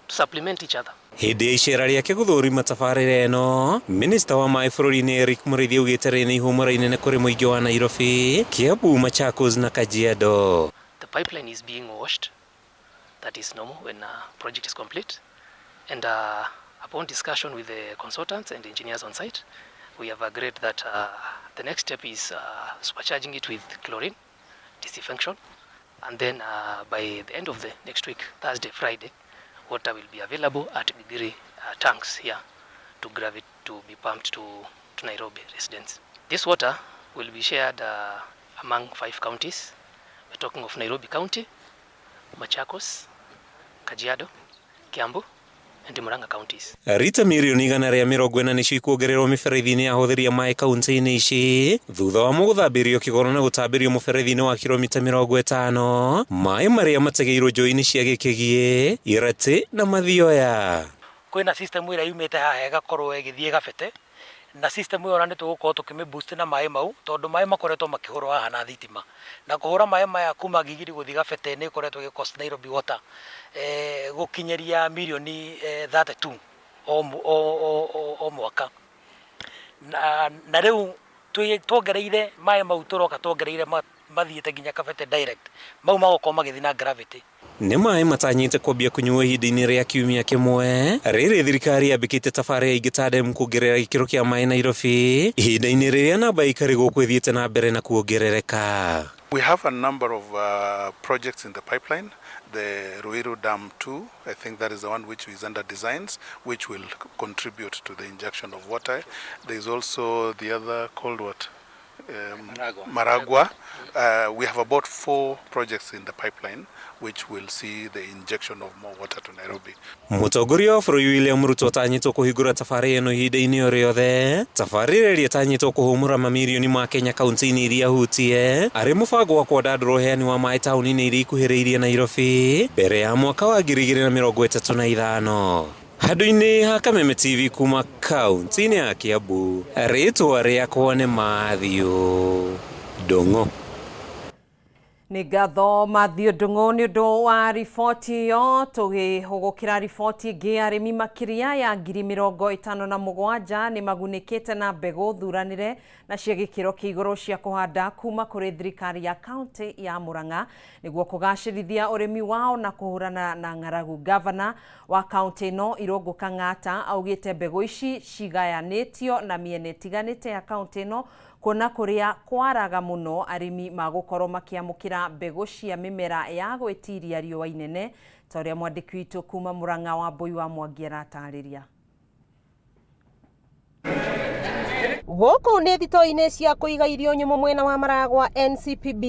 to supplement each other. Hĩndĩ ya icera rĩake gũthũrima tabarĩra ĩno, minista wa maĩ bũrũri-inĩ Eric Mũrĩithi augĩte rĩrĩ nĩ ihũmũra inene kũrĩ mũingĩ wa Nairobi, Kiambu, Machakos na Kajiado. The pipeline is being washed. That is normal when a project is complete. And upon discussion with the consultants and engineers on site, we have agreed that the next step is supercharging it with chlorine disinfection. And then by the end of the next week, Thursday, Friday, water will be available at Gigiri tanks here to gravity to be pumped to, to Nairobi residents. This water will be shared among five counties. We're talking of Nairobi County, Machakos, Kajiado, Kiambu, and Murang'a counties. Rita mirioni 140 nĩcio ikuongererwo mĩberethi-inĩ ya ahũthĩri a maĩ kaunti-inĩ ici thutha wa gũthambĩrio kĩgoro na gũtambĩrio mũberethi-inĩ wa kilomita 50 maĩ marĩa mategeirwo njũĩ-inĩ cia Gĩkĩgiĩ, Iratĩ na Mathioya. Kwĩna system ĩrĩa yumĩte haha ĩgakorwo ĩgĩthiĩ Gabete na system ĩyo ona nĩ tũgũkorwo tũkĩmĩ boost na maĩ mau tondũ maĩ makoretwo makĩhũrwo haha na thitima na kũhũra maĩ maya kuma Gigiri gũthiĩ Gabete nĩ ĩkoretwo ĩgĩ cost Nairobi Water gũkinyĩria mirioni 32 o mwaka na rĩu tuongereire maĩ mau tũroka tuongereire mathiĩte nginya Kabete direct mau magũkorwo magĩthiĩ na gravity. Nĩ maĩ matanyĩte kwambia kũnyuo ihinda-inĩ rĩa kiumia kĩmwe rĩrĩ thirikari yambĩkĩte tabarĩra ingĩ ta demu kuongerera gĩkĩro kĩa maĩ Nairobi ihinda-inĩ rĩrĩa namba ya aikari gũkũ ĩthiĩte na mbere na kuongerereka. We have a number of projects in the pipeline. The Ruiru Dam 2, I think that is the one which is under designs, which will contribute to the injection of water. There is also the other called what? Maragua. Maragua. We have about four projects in the pipeline which will see the injection of more water to Nairobi. Mũtongoria wa bũrũri William Ruto atanyĩtwo kũhingũra tabarĩra ĩno ihinda-inĩ o rĩothe tabarĩra ĩrĩa ĩtanyĩtwo kũhũmũra mamirioni ma Kenya kaunti-inĩ iria hutie arĩ mũbango wa kwandandũra ũheani wa maĩ taũni-inĩ iria ikuhĩrĩirie Nairobi mbere ya mwaka wa 2035. Handũ-inĩ ha Kameme TV kuma kaunti-inĩ ya Kiambu, rĩtwa rĩakwa nĩ Matthew Ndung'u. Nĩ ngatho Matthew Ndung'u nĩ ũndũ wa riboti ĩyo. Tũgĩhũgũkĩra riboti ĩngĩ, arĩmi makĩria ya 57,000 nĩ magunĩkĩte na mbegũ thuranĩre na cia gĩkĩro kĩa igũrũ cia kũhanda kuma kũrĩ thirikari ya kaunti ya Murang'a nĩguo kũgacĩrithia ũrĩmi wao na kũhũrana na ng'aragu. Gavana wa kaunti ĩno Irũngũ Kang'ata augĩte mbegũ ici cigayanĩtio na mĩena ĩtiganĩte ya kaunti ĩno kuona kũrĩa kwaraga mũno arĩmi magũkorwo makĩamũkĩra mbegũ cia mĩmera ya gwĩtiria riũa inene ta ũrĩa mwandĩki witũ kuma Murang'a wa Mbui wa Mwangi aratarĩria. Gũkũ nĩ thitoo-inĩ cia kũiga irio nyũmũ mwena wa Maragwa NCPB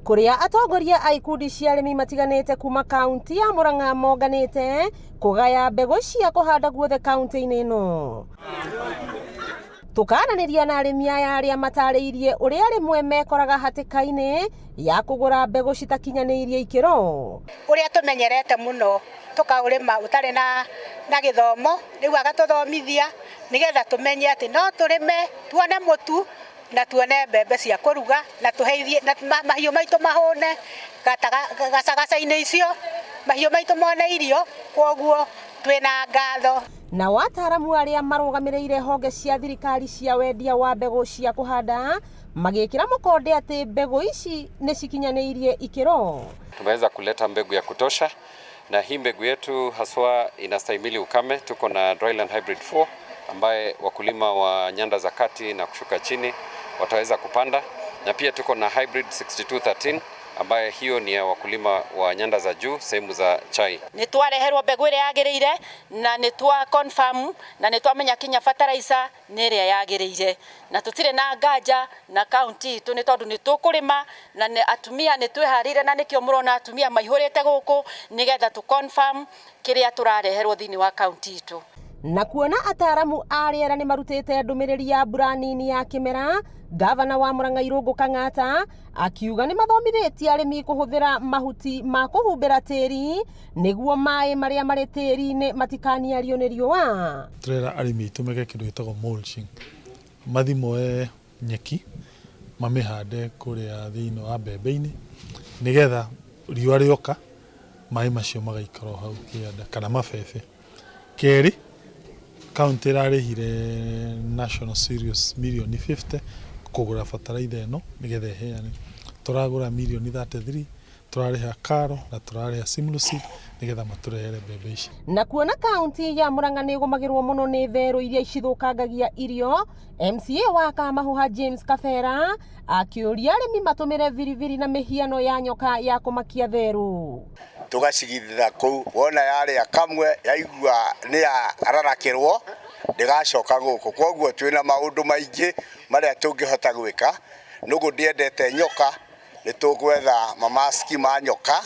kũrĩa atongoria a ikundi cia arĩmi matiganĩte kuma kaunti ya Murang'a monganĩte kũgaya mbegũ cia kũhanda guothe kaunti-inĩ ĩno. Tũkaranĩria na arĩmi aya arĩa matarĩirie ũrĩa rĩmwe mekoraga hatĩka-inĩ ya kũgũra mbegũ citakinyanĩirie ikĩro. Ũrĩa tũmenyerete mũno tũkaũrĩma ũtarĩ na gĩthomo, rĩu agatũthomithia nĩgetha tũmenye atĩ no tũrĩme tuone mũtu na tuone mbembe cia kũruga na tũheithie na mahiũ maitũ mahũne gacagaca-inĩ icio, mahiũ maitũ mone irio, kwoguo twĩna ngatho. Nao ataaramu arĩa marũgamĩrĩire honge cia thirikari cia wendia wa mbegũ cia kũhanda magĩkĩra mũkonde atĩ mbegũ ici nĩ cikinyanĩirie ikĩro. Tumeweza kuleta mbegu ya kutosha na hii mbegu yetu haswa inastahimili ukame. Tuko na Dryland Hybrid 4 ambaye wakulima wa nyanda za kati na kushuka chini wataweza kupanda, na pia tuko na Hybrid 6213 ambaye hiyo ni ya wakulima wa nyanda za juu sehemu za chai. Nĩ twareherwo mbegũ ĩrĩa yagĩrĩire na nĩ twa confirm na nĩ twamenya kinya fertilizer nĩ ĩrĩa yagĩrĩire na tũtirĩ na nganja na kaunti itũ nĩ tondũ nĩ tũkũrĩma na nĩ atumia nĩ twĩharĩire na nĩkĩo mũrona atumia maihũrĩte gũkũ nĩgetha tũ confirm kĩrĩa tũrareherwo thĩinĩ wa kaunti itũ. Na kuona ataramu a rĩera nĩ marutĩte ndũmĩrĩri ya mbura nini ya kĩmera, gavana wa Murang'a Irũngũ Kang'ata akiuga nĩ mathomithĩtie arĩmi kũhũthĩra mahuti ma kũhumbĩra tĩri nĩguo maĩ marĩa marĩ tĩri-inĩ matikaniario nĩ riũa. Tũrera arĩmi aitũ meke kĩndũ gĩtagwo mulching, mathi moe nyeki mamĩhande kũrĩa thĩinĩ wa mbembe-inĩ nĩgetha riũa rĩoka maĩ macio magaikara hau kĩanda kana mabebe. Kerĩ, kaunti ĩrarĩhire National Cereals mirioni 50 kũgũra bataraitha ĩno nĩgetha ĩheane. Tũragũra mirioni 33, tũrarĩha KALRO na tũrarĩha Simlo Seed nĩgetha matũrehere mbembe ici. Na kuona kaunti ya Murang'a nĩ ĩgũmagĩrwo mũno nĩ therũ iria cithũkangagia irio, MCA wa Kamahuha James Kabera akĩũria arĩmi matũmĩre biribiri na mĩhiano ya nyoka ya kũmakia therũ. Tũgacigithĩra kũu, wona yarĩa kamwe yaigua nĩ yararakĩrwo ndĩgacoka gũkũ. Koguo twĩna maũndũ maingĩ marĩa tũngĩhota gwĩka. Nũgũ ndĩendete nyoka, nĩ tũgwetha mamaski ma nyoka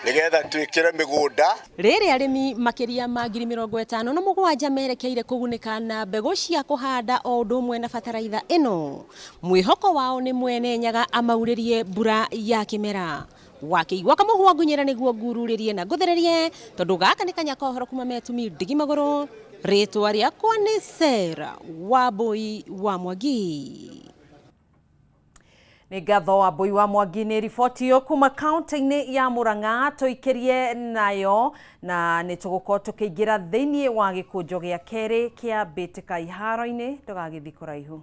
nĩgetha twĩkĩre mĩgũnda. Rĩrĩ arĩmi makĩria ma 57,000 merekeire kũgunĩka na mbegũ cia kũhanda o ũndũ ũmwe na bataraitha ĩno, mwĩhoko wao nĩ Mwene Nyaga amaurĩrie mbura ya kĩmera. Wakĩigua kamũhwa ngunyĩra nĩguo ngururĩrie na ngũthererie, tondũ gaka nĩ kanya ka ũhoro kuma Metumi ndigi magũrũ. Rĩtwa rĩakwa nĩ Sarah Wambui wa Mwangi. Nĩ ngatho Wambui wa Mwangi nĩ riboti ĩyo kuma kaunti-inĩ ya Murang'a tũikĩrie nayo, na nĩ tũgũkorwo tũkĩingĩra thĩinĩ wa gĩkũnjo gĩa kerĩ kĩa mbĩtĩka iharo-inĩ. Ndũgagĩthiĩ kũraihu.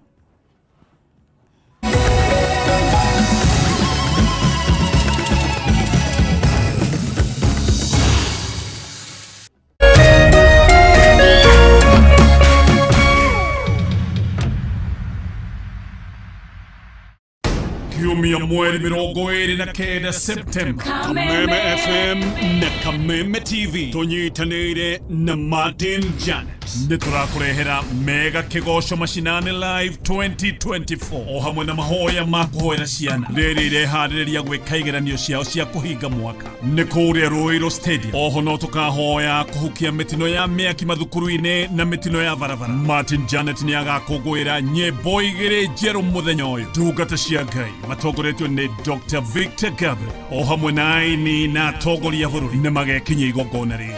Kiumia mweri 29 Septemba, Kameme FM na Kameme TV tũnyitanĩire na Martin Janet nĩ tũrakũrehera mega kĩgoco macinani live 2024 o hamwe na mahoya ma kũhoera ciana rĩrĩ ireharĩrĩria gwĩka igeranio ciao cia kũhinga mwaka nĩ kũrĩa Ruiru Stadium. Oho no tũkahoya kũhukia mĩtino ya mĩaki mathukuru-inĩ na mĩtino ya barabara. Martin Janet nĩ agakũngũĩra nyĩmbo igĩrĩ njerũ mũthenya ũyũ, ndungata cia Ngai matongoretio nĩ Dr. Victor Gabriel o hamwe na aini na atongoria a bũrũri nĩ magekinyia igongona rĩrĩ.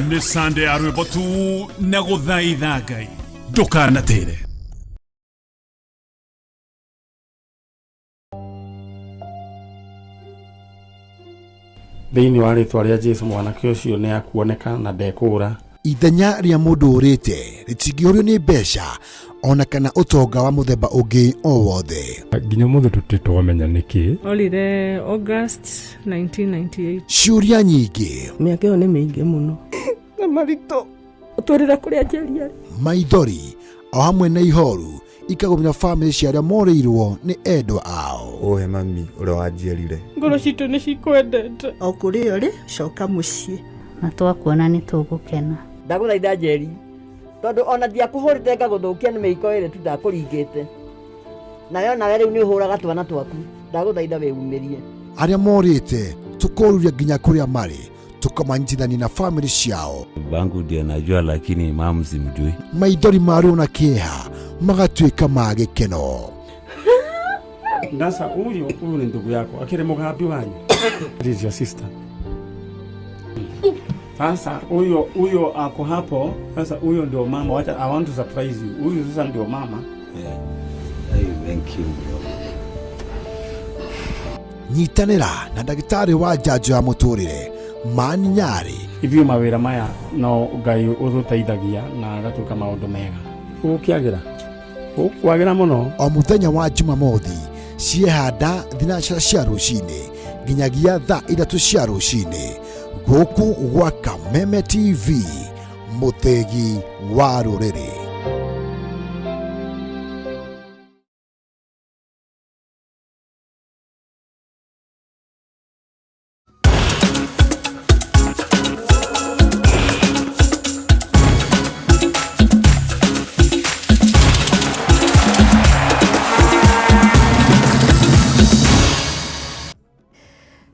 Nĩ Sunday ya rwĩmbo tu na gũthaitha Ngai, ndũkanatĩre. Thĩinĩ wa rĩtwa rĩa Jesu mwanake ũcio nĩ akuoneka na ndekũũra. Ithenya rĩa mũndũ ũrĩte rĩtingĩũrio nĩ mbeca ona kana ũtonga wa mũthemba ũngĩ o wothe. Nginya ũmũthĩ tũtirĩ twamenya nĩkĩ. Orire August 1998. Ciũria nyingĩ, Mĩaka ĩyo nĩ mĩingĩ mũno. Na maritũ ũtwĩrĩra kũrĩa Njeri arĩ. Maithori o hamwe na ihoru ikagũmĩra bamĩrĩ cia arĩa morĩirwo nĩ endwa ao. Ũhe mami ũrĩa wanjiarire. Ngoro citũ nĩ cikwendete. O kũrĩa ũrĩ, coka mũciĩ. Na twakuona nĩ tũgũkena. Ndagũthaitha Njeri, tondũ ona ndiakũhũrĩte ngagũthũkia nĩ mĩiko ĩrĩ tu ndakũringĩte nayo, nawe rĩu nĩ ũhũraga twana twaku. Ndagũthaitha wĩumĩrie. Arĩa morĩte tũkoruria nginya kũrĩa marĩ, tũkamanyitithania na bamĩrĩ ciao. Bangu ndio najua, lakini mamu simjui. Maithori ma ruo na kĩeha magatuĩka ma gĩkeno. Sasa huyu ni ndugu yako, akiri mugambi wanyu. This is your sister. Sasa huyo ako hapo. Sasa huyo ndio mama. Wacha, I want to surprise you. Huyu sasa ndio mama. Yeah. Hey, thank you bro. Nyitanĩra na ndagĩtarĩ wa njanjo ya mũtũrĩre Mani Nyarĩ. Ithuĩ mawĩra maya no Ngai ũtũteithagia na agatuĩka maũndũ mega. Gũkĩagĩra. Gũkwagĩra mũno. O mũthenya wa Jumamothi ciehanda 9 cia rũcinĩ nginyagia thaa 3 cia rũcinĩ gũkũ gwa Kameme TV, mũthĩgi wa rũrĩrĩ.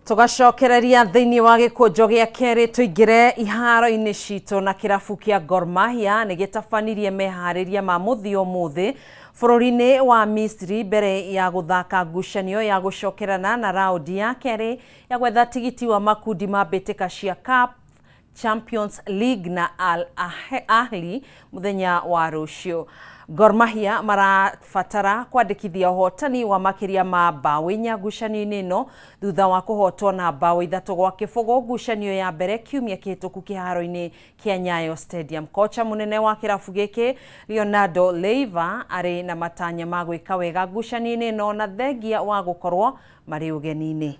Tũgacokereria thĩinĩ wa gĩkũnjo gĩa kerĩ tũingĩre iharo-inĩ citũ na kĩrabu kĩa Gor Mahia nĩ gĩtabanirie meharĩria ma mũthia ũmũthĩ bũrũri-inĩ wa Misri mbere ya gũthaka ngucanio ya gũcokerana na raũndi ya kerĩ ya gwetha tigiti wa makundi ma mbĩtĩka cia CAF Champions League na Al Ahly mũthenya wa rũciũ. Gor Mahia marabatara kwandĩkithia ũhotani wa makĩria ma mbaũ inya ngucanio-inĩ ĩno thutha wa kũhotwo na mbaũ 3-0 ngucanio ya mbere kiumia kĩhĩtũku kĩharo-inĩ kĩa Nyayo Stadium. Kocha mũnene wa kĩrabu gĩkĩ Leonardo Leiva arĩ na matanya ma gwĩka wega ngucanio-inĩ ĩno na thengia wa gũkorwo marĩ ũgeni-inĩ.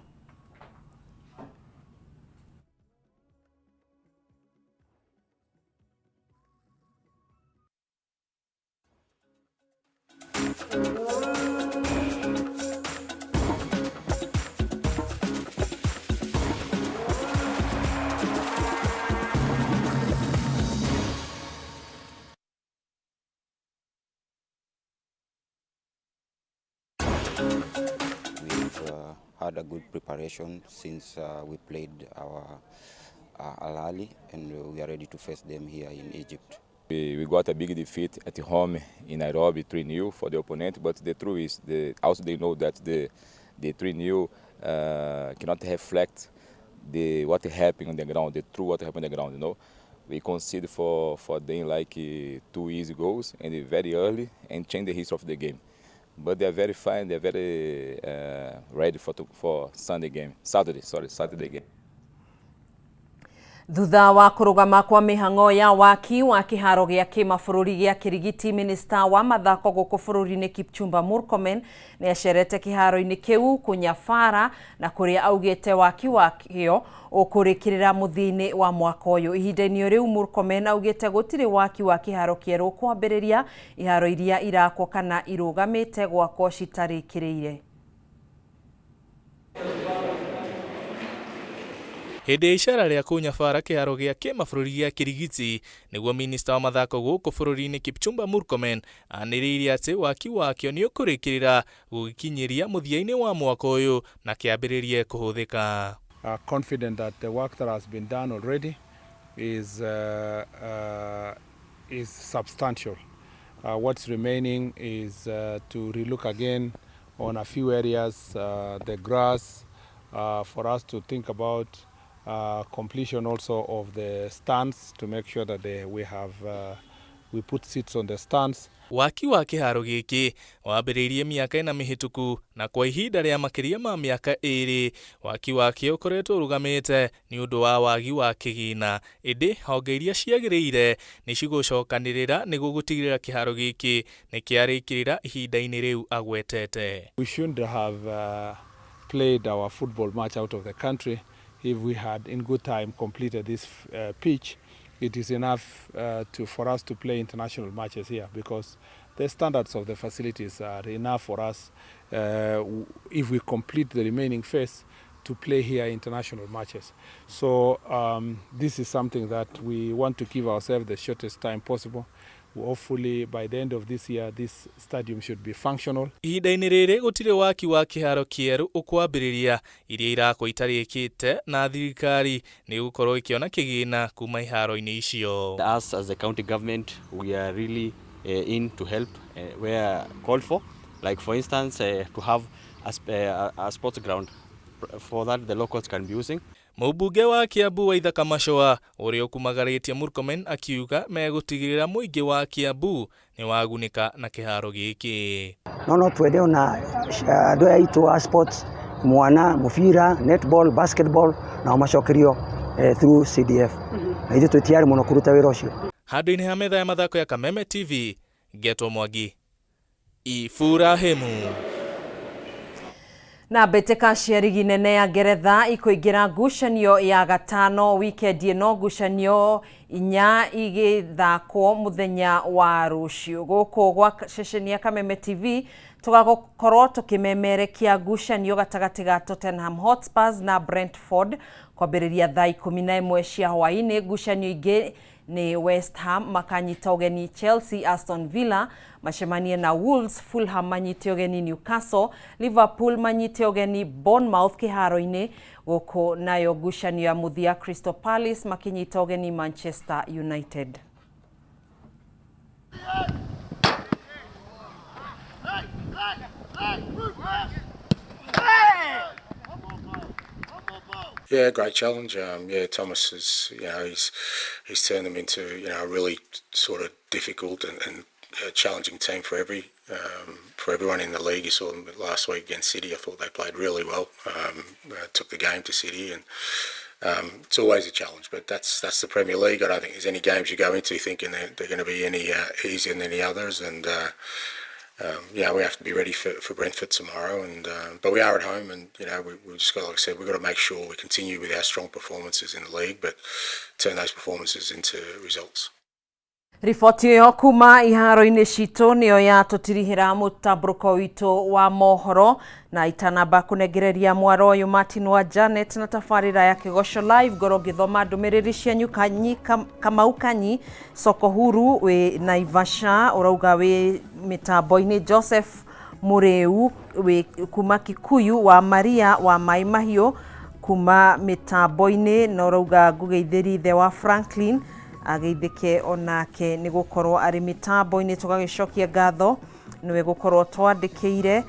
We've had a good preparation since we played our Al Ahly, and we are ready to face them here in Egypt. We got a big defeat at home in Nairobi, 3-0 for the opponent, but the truth is, also they know that the 3-0 cannot reflect the what happened on the ground, the true what happened on the ground, you know. We concede for them like 2 easy goals and very early and change the history of the game. But they are very fine, they are very ready for Sunday game, Saturday, sorry, Saturday game. Thutha wa kũrũgama kwa mĩhang'o ya waki wa kĩharo gĩa kĩmabũrũri gĩa Kĩrigiti, minista wa mathako gũkũ bũrũri-inĩ Kipchumba Murkomen nĩ acerete kĩharo-inĩ kĩu kũnyabara na kũrĩa augĩte waki wakĩo ũkũrĩkĩrĩra mũthia-inĩ wa mwaka ũyũ. Ihinda-inĩ rĩu Murkomen augĩte gũtirĩ waki wa kĩharo kĩerũ kwambĩrĩria iharo iria irakwo kana irũgamĩte gwakwo citarĩkĩrĩire. Hĩndĩ ya icera rĩa kũnyabara kĩharo gĩa kĩmabũrũri gĩa Kĩrigiti nĩguo minista wa mathako gũkũ bũrũri-inĩ Kipchumba Murkomen anĩrĩire atĩ waki wakĩo nĩ ũkũrĩkĩrĩra gũgĩkinyĩria mũthia-inĩ wa mwaka ũyũ na kĩambĩrĩrie kũhũthĩka. Confident that the work that has been done already is substantial. What's remaining is to relook again on a few areas, the grass, for us to think about completion also of the stands to make sure that we put seats on the stands. Waki wa kĩharo gĩkĩ wambĩrĩirie mĩaka ĩna mĩhĩtũku na kwa ihinda rĩa makĩria ma mĩaka 2 waki wakĩo ũkoretwo ũrũgamĩte nĩ ũndũ wa wagi wa kĩgĩna, ĩndĩ honge iria ciagĩrĩire nĩ cigũcokanĩrĩra nĩguo gũtigĩrĩra kĩharo gĩkĩ nĩ kĩarĩkĩrĩra ihinda-inĩ rĩu agwetete. We shouldn't have played our football match out of the country if we had in good time completed this pitch. It is enough for us to play international matches here because the standards of the facilities are enough for us if we complete the remaining phase to play here international matches. So this is something that we want to give ourselves the shortest time possible. Hopefully by the end of this year this stadium should be functional. Ihinda-inĩ rĩrĩ gũtirĩ waki wa kĩharo kĩerũ ũkwambĩrĩria iria irakwo itarĩkĩte na thirikari nĩ ĩgũkorwo ĩkĩona kĩgĩna kuma iharo-inĩ icio. Us as the county government, we are really in to help where called for, like for instance to have a sports ground for that the locals can be using. Mũmbunge wa Kiambu Waithaka Machoa ũrĩa ũkumagarĩtie Murkomen akiuga megũtigĩrĩra mũingĩ wa Kiambu nĩ wagunĩka na kĩharo gĩkĩ. No twende ona andũ aya aitũ a sports mwana mũbira netball basketball nao macokerio through CDF na ithuĩ twĩ tayari mũno kũruta wĩra ũcio. Handũ-inĩ ha metha ya mathako ya Kameme TV, Ngetwo Mwangi, Iburahĩmu. Na mbĩtĩka cia rigi nene ya Ngeretha ikũingĩra ngucanio ya gatano wikendi ĩno, ngucanio inya igĩthakwo mũthenya wa rũciũ. Gũkũ gwa ceceni ya Kameme TV tũgakorwo tũkĩmemerekia ngucanio gatagatĩ ga Tottenham Hotspurs na Brentford kwambĩrĩria thaa 11 cia hwaĩ-inĩ. Ngucanio ingĩ Nĩ West Ham makanyita ũgeni Chelsea, Aston Villa macemanie na Wolves, Fulham manyite ũgeni Newcastle, Liverpool manyite ũgeni Bournemouth kĩharo-inĩ gũkũ, nayo ngucanio ya mũthia Crystal Palace makinyita ũgeni Manchester United. Yeah, great challenge. Yeah, Thomas is, you know, he's turned them into, you know, a really sort of difficult and challenging team for everyone in the league. You saw them last week against City. I thought they played really well. Took the game to City, and it's always a challenge. But that's the Premier League. I don't think there's any games you go into thinking they're going to be any easier than any others. And yeah, we have to be ready for Brentford tomorrow. And but we are at home, and you know we've just got, like I said, we've got to make sure we continue with our strong performances in the league, but turn those performances into results. Riboti ĩyo kuma iharo-inĩ citũ nĩyo yatũtirihĩra mũtambũrũko witũ wa mohoro, na itanamba kũnengereria mwaro ũyũ Martin wa Janet na tabarĩra ya Kĩgoco Live, ngorwo ngĩthoma ndũmĩrĩri cianyu. Kanyi Kamau Kanyi Soko Huru wĩ Naivasha ũrauga wĩ mĩtambo-inĩ, Joseph Mũrĩu wĩ kuma Kikuyu wa Maria wa Mai Mahiũ kuma mĩtambo-inĩ, na ũrauga ngũgeithĩri ithe wa Franklin ageithĩke onake nĩ gũkorwo arĩ mĩtambo-inĩ. Tũgagĩcokia ngatho nĩwe gũkorwo twandĩkĩire.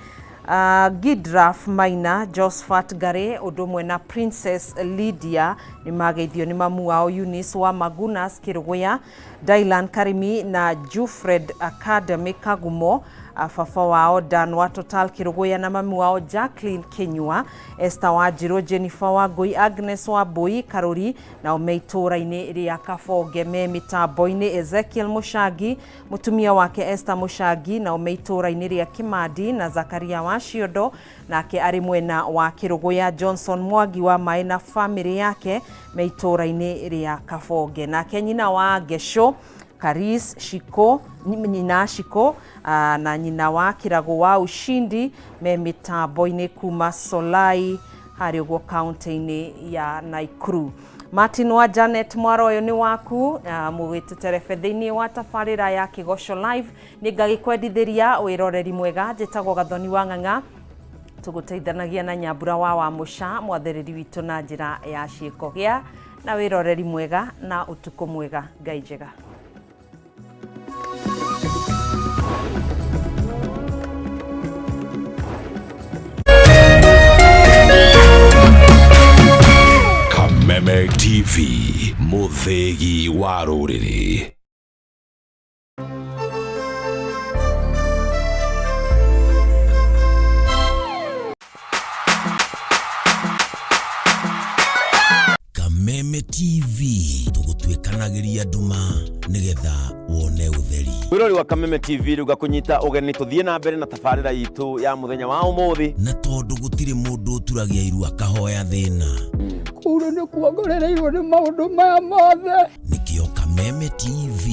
Gidraf Maina, Josephat Gare ũndũ ũmwe na Princess Lydia nĩ mageithio nĩ mamu wao Eunice wa Magunas Kĩrũgũya, Dylan Karimi na Jufred Academy Kagumo, baba wao Dan wa Total Kĩrũgũya na mami wao Jacqueline Kinyua, Esther Wanjirũ, Jennifer Wangui, Agnes Wambui Karuri nao me itũũra-inĩ rĩa Kabonge me mĩtambo-inĩ, Ezekiel Mũcangi mũtumia wake Esther Mũcangi nao me itũũra-inĩ rĩa Kĩmandi, na Zakaria wa Ciondo nake arĩ mwena wa Kĩrũgũya, Johnson Mwangi wa Maĩ na famĩlĩ yake me itũũra-inĩ rĩa Kabonge, nake nyina wa Ngesho Karis Shiko, nyina Shiko na nyina wa Kĩrago wa Ushindi me mĩtambo-inĩ kuma Solai harĩ ũguo kaunti-inĩ ya Nakuru. Martin wa Janet, mwaro ũyũ nĩ waku mũgĩtũterebe thĩinĩ wa tabarĩra ya Kĩgoco Live. Nĩ ngagĩkwendithĩria wĩroreri mwega. Njĩtagwo Gathoni wa Ng'ang'a, tũgũteithanagia na Nyambura wa Mũca mwathĩrĩri witũ na njĩra ya ciĩko. Gĩa na wĩroreri mwega na ũtukũ mwega. Ngai njega. Kameme TV, mũthĩgi wa rũrĩrĩ. Kameme TV, tũgũtuĩkanagĩria nduma nĩgetha wone ũtheri. Mwĩrori wa Kameme TV, rĩu ngakũnyita ũgeni tũthiĩ na mbere na tabarĩra itũ ya mũthenya wa ũmũthĩ. Na tondũ gũtirĩ mũndũ ũturagia iru akahoya thĩna, Kũu nĩ kuongorereirwo nĩ maũndũ maya mothe. Nĩkĩo Kameme TV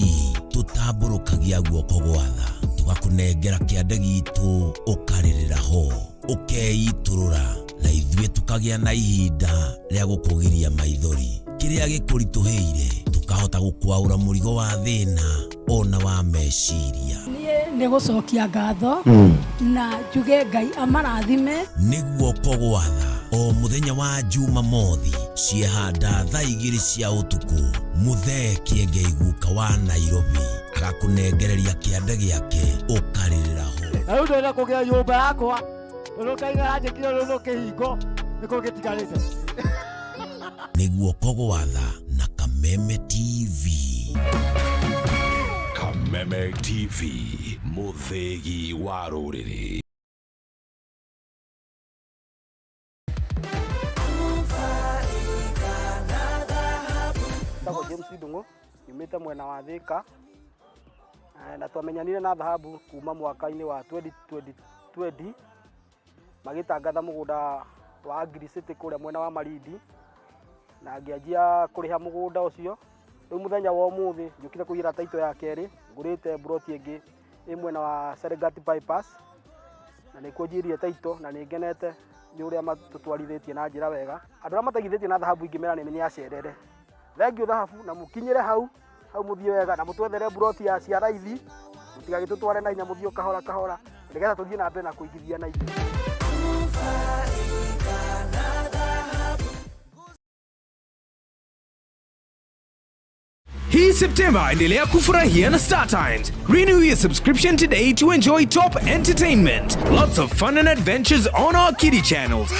tũtambũrũkagia guoko gwatha, tũgakũnengera kĩande gitũ, ũkarĩrĩra ho ũkeitũrũra, na ithuĩ tũkagĩa na ihinda rĩa gũkũgiria maithori. Kĩrĩa gĩkũritũhĩire tũkahota gũkwaũra mũrigo wa thĩna ona wa meciria. Niĩ nĩ gũcokia ngatho na njuge Ngai amarathime. Nĩ guoko gwatha o mũthenya wa Jumamothi ciehanda thaa 2 cia ũtukũ, Mũthee Kĩengei guka wa Nairobi agakũnengereria kĩande gĩake ũkarĩrĩra ho. Na rĩu ndĩrenda kũgĩa nyũmba yakwa tondũ Ngai nĩaranjĩkire rũrũ kĩhingo nĩkĩo gĩtigarĩte. Nĩ guoko gwatha na Kameme TV. Kameme TV, mũthĩgi wa rũrĩrĩ. Njĩtagwo James Ndung'u, nyumĩte mwena wa Thika, na twamenyanire na Dhahabu kuma mwaka-inĩ wa 2020 magĩtangatha mũgũnda wa Agri City kũrĩa mwena wa Malindi, na ngĩanjia kũrĩha mũgũnda ũcio. Rĩu mũthenya wa ũmũthĩ njũkire kũiyĩra taito ya kerĩ, ngũrĩte mburoti ĩngĩ ĩ mwena wa Serengeti Bypass, na nĩkuo njiĩrire taito, na nĩ ngenete nĩ ũrĩa matũtwarithĩtie na njĩra wega. Andũ arĩa mateithĩtie na Dhahabu ingĩmera nĩ acerere. Thengiũ Dhahabu, na mũkinyĩre hau Hau mũthiĩ wega na mũtwethere mburoti ya cia raithi, mũtigagĩtũtware na hinya, mũthiĩ o kahora kahora nĩgetha tũthiĩ na mbere na kũigithia na ithuĩ. Hii September endelea kufurahia na Star Times. Renew your subscription today to enjoy top entertainment, lots of fun and adventures on our kiddie channels.